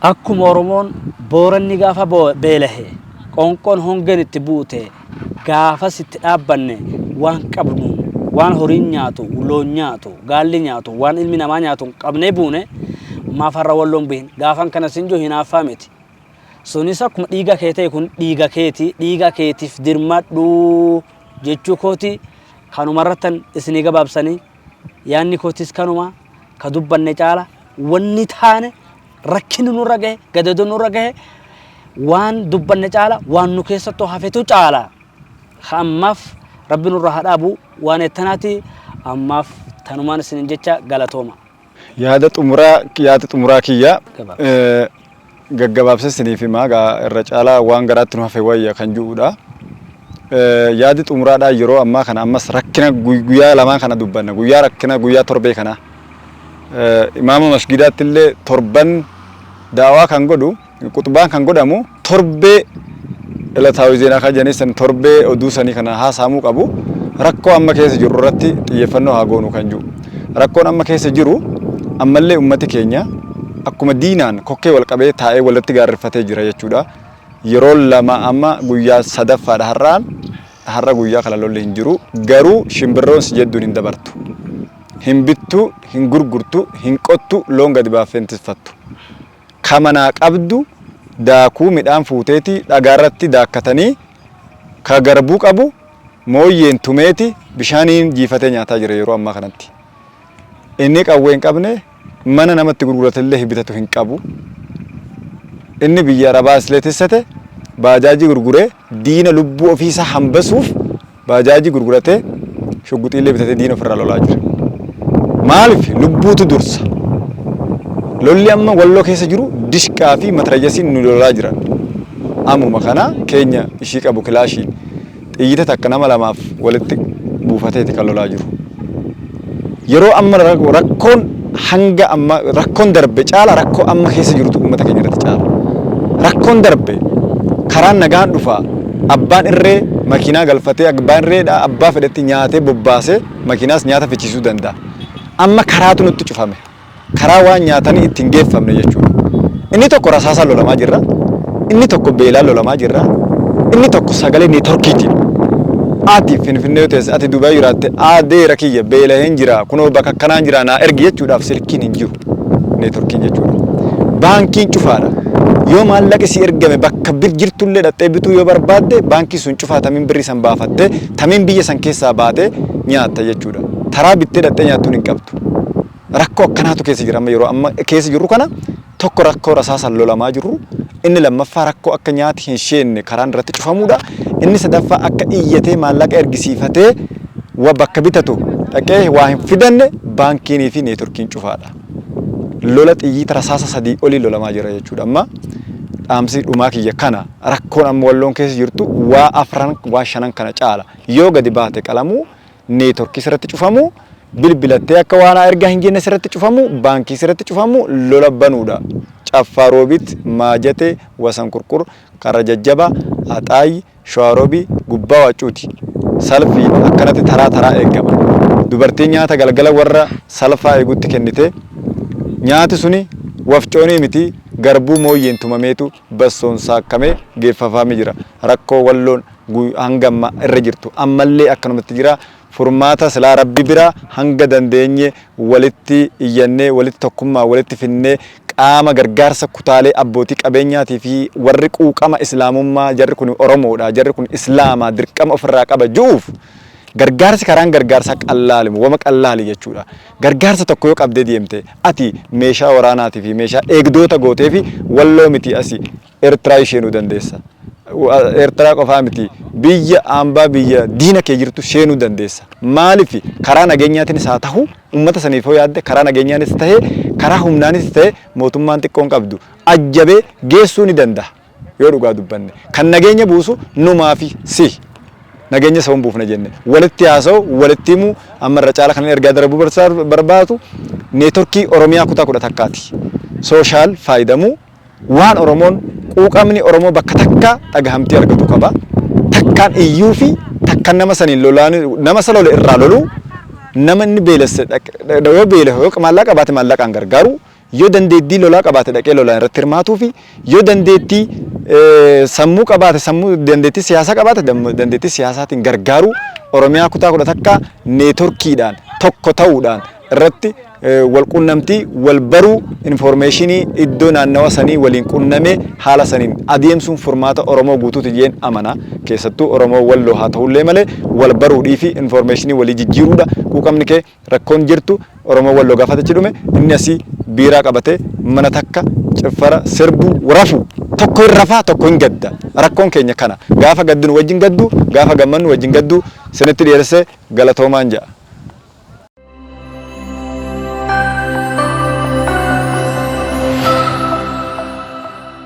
Akkuma Oromoon Booranni gaafa beelahe, qoonqoon hongeen itti buute, gaafas itti dhaabbanne. Waan qabnu, waan horiin nyaatu, loon nyaatu, gaalli nyaatu, waan ilmi namaa nyaatu qabnee buune. Maaf har'a Walloon buhin? Gaafan kana sin jiru hinaaffaa miti. Sunis akkuma dhiiga kee ta'e, kun dhiiga keeti, dhiiga keetiif dirmadhu jechuu kooti. Kanumarrattan isinii gabaabsanii, yaanni kootis kanuma. Ka dubbanne caala wanni taane, rakkinni nurra gahe, gadadoo nurra gahe, waan dubbanne caala waan nu keessattuu hafetu caala. Ammaaf Rabbi nurra haa dhaabu. Waan ettanaati ammaaf tanumaan isinin jecha, galatooma. Yaada xumuraa kiyya gaggabaabsa isiniif himaa gaa, irra caalaa waan garaatti nu hafe wayya kan jiruudha. Yaadi xumuraadhaa yeroo ammaa kana ammas rakkina guyyaa lamaan kana dubbanna, guyyaa rakkina guyyaa torbee kana. Imaama masgidaatti illee torban daawaa kan godhu, quxubaan kan godhamu, torbee ዕለታዊ ዜና kan jedhanii san, torbee oduu sanii kana haasaamuu qabu. Rakkoo amma keessa jiru irratti xiyyeeffannoo haa goonu kan jiru. Rakkoon amma keessa jiru ammallee ummati keenya akkuma diinaan kokkee wal qabee taa'ee walitti gaarrifatee jira jechuudha. Yeroo lama amma guyyaa sadaffaadha har'aan. Har'a guyyaa kana lolli hin jiru, garuu shimbirroon si jedduun hin dabartu. Hin bittu, hin gurgurtu, hin qottu, loon gadi baaftee hin tisfattu. Kamanaa qabdu daakuu midhaan fuuteeti dhagaarratti daakkatanii, ka garbuu qabu mooyyeen tumeeti bishaaniin jiifatee nyaataa jira yeroo ammaa kanatti. Inni qawwee hin qabne mana namatti gurguratellee bitatu hin qabu. Inni biyya Arabaa islee tissate baajaajii gurguree diina lubbuu ofiisaa hambasuuf baajaajii gurguratee shugguxiillee bitatee diina ofirraa lolaa jira. Maaliif? Lubbuutu dursa. Lolli amma Walloo keessa jiru dishqaa fi matrayyasiin nu lolaa jiran. Ammuma kana keenya ishii qabu kilaashiin xiyyita takka nama lamaaf walitti buufateeti kan lolaa jiru. Yeroo amma rakkoon Hanga amma rakkoon darbe caala rakkoo amma keessa jirutu uummata keenya irratti caala. Rakkoon darbe karaan nagaan dhufa, abbaan irree makiinaa galfatee, abbaan irreedha abbaa fedhetti nyaatee bobbaasee makiinaas nyaata fichiisuu danda'a. Amma karaatu nutti cufame. Karaa waan nyaatanii ittiin geeffamne jechuudha. Inni tokko rasaasaan lolamaa jirra. Inni tokko beelaan lolamaa jirra. Inni tokko sagalee neetworkiitiin. Ati Finfinnee yoo teesse, ati Dubaay jiraatte, adeera kiyya beelaheen jira, kunoo bakka akkanaan jira naa ergi jechuudhaaf silkiin hin jiru. Neetworkiin jechuudha. Baankiin cufaadha. Yoo maallaqi si ergame bakka bir jirtullee dhaqxee bituu yoo barbaadde, baankii sun cufaa, tamiin birrii san baafattee, tamiin biyya san keessaa baatee nyaatta jechuudha. Taraa bittee dhaqxee nyaattuun hin qabdu. Rakkoo akkanaatu keessa jira amma. Yeroo amma keessa jirru kana, tokko rakkoo rasaasaan lolamaa jirru, inni lammaffaa rakkoo akka nyaati hin sheenne karaan irratti cufamuudha, inni sadaffaa akka iyyatee maallaqa ergisiifatee wa bakka bitatu dhaqee waa hin fidanne, baankiinii fi neetworkiin cufaadha. Lola xiyyiita rasaasa 3 olii lolamaa jira jechuudha. Amma dhaamsi dhumaa kiyya kana: rakkoon amma Walloon keessa jirtu waa afran, waa shanan kana caala. Yoo gadi baate qalamuu, neetworkii sirratti cufamu, bilbilattee akka waan ergaa hin jenne sirratti cufamu, baankii sirratti cufamu, lola banuudha. Caffaa Roobit, Maajate, Wasan Qurqur, Karra Jajjaba, Axaayi, Shawaarobii, Gubbaa Waaccuuti. Salfiin akkanatti taraa taraa eegama. Dubartiin nyaata galgala warra salfaa eegutti kennite, nyaati suni wafcoonii miti, garbuu mooyyeen tumameetu bassoon saakkamee geeffafaamee jira. Rakkoo Walloon hanga amma irra jirtu ammallee akkanumatti jira. Furmaata silaa Rabbi bira hanga dandeenye walitti iyyannee, walitti tokkummaa walitti finnee, qaama gargaarsa kutaalee abbootii qabeenyaatii fi warri quuqama Islaamummaa, jarri kun Oromoodha, jarri kun Islaama, dirqama ofirraa qaba ju'uuf, gargaarsi karaan gargaarsaa qallaalimu wama qallaali jechuudha. Gargaarsa tokko yoo qabdee deemte, ati meeshaa waraanaatii fi meeshaa eegdoota gootee fi Walloo miti, asi Eertiraa isheenuu dandeessa. Eertiraa qofaa miti, biyya hambaa, biyya diina kee jirtu seenuu dandeessa. Maaliif? Karaa nageenyaatiinis haa ta'u, uummata saniif yoo yaadde, karaa nageenyaanis ta'e, karaa humnaanis ta'e, mootummaan xiqqoon qabdu ajjabee geessuu ni danda'a. Yoo dhugaa dubbanne, kan nageenya buusu numaa fi si. Nageenya isa buufna jenne walitti haasa'u, walitti himu. Amma irra caala kan ergaa darbuu barbaadu neetworkii Oromiyaa kutaa 11ti. Social faayidamuu waan Oromoon quuqamni Oromoo bakka takka dhagahamtii argatu qaba. Takkaan iyyuu fi takkaan nama saniin lolaan, nama isa lole irraa loluu, nama inni beelesse yoo beele, yoo maallaqa qabaate maallaqaan gargaaru, yoo dandeettii lolaa qabaate dhaqee lolaan irratti hirmaatuu fi yoo dandeettii sammuu qabaate, sammuu dandeettii siyaasaa qabaate dandeettii siyaasaatiin gargaaru, Oromiyaa kutaa 11 neetworkiidhaan tokko ta'uudhaan irratti wal qunnamtii wal baruu, infoormeeshinii iddoo naannawa sanii waliin qunnamee haala saniin adeemsuun furmaata Oromoo guutuuti jeen amana. Keessattuu Oromoo Walloo haa ta'ullee malee, wal baruudhii fi infoormeeshinii walii jijjiiruudha. Quuqamni kee rakkoon jirtu Oromoo Walloo gaafatachi dhume, inni asii biiraa qabatee mana takka ciffara sirbu rafu, tokko hin rafaa, tokko hin gadda. Rakkoon keenya kana. Gaafa gaddinu wajjin gaddu, gaafa gammannu wajjin gaddu. Sinitti dheeressee, galatoomaan jedha.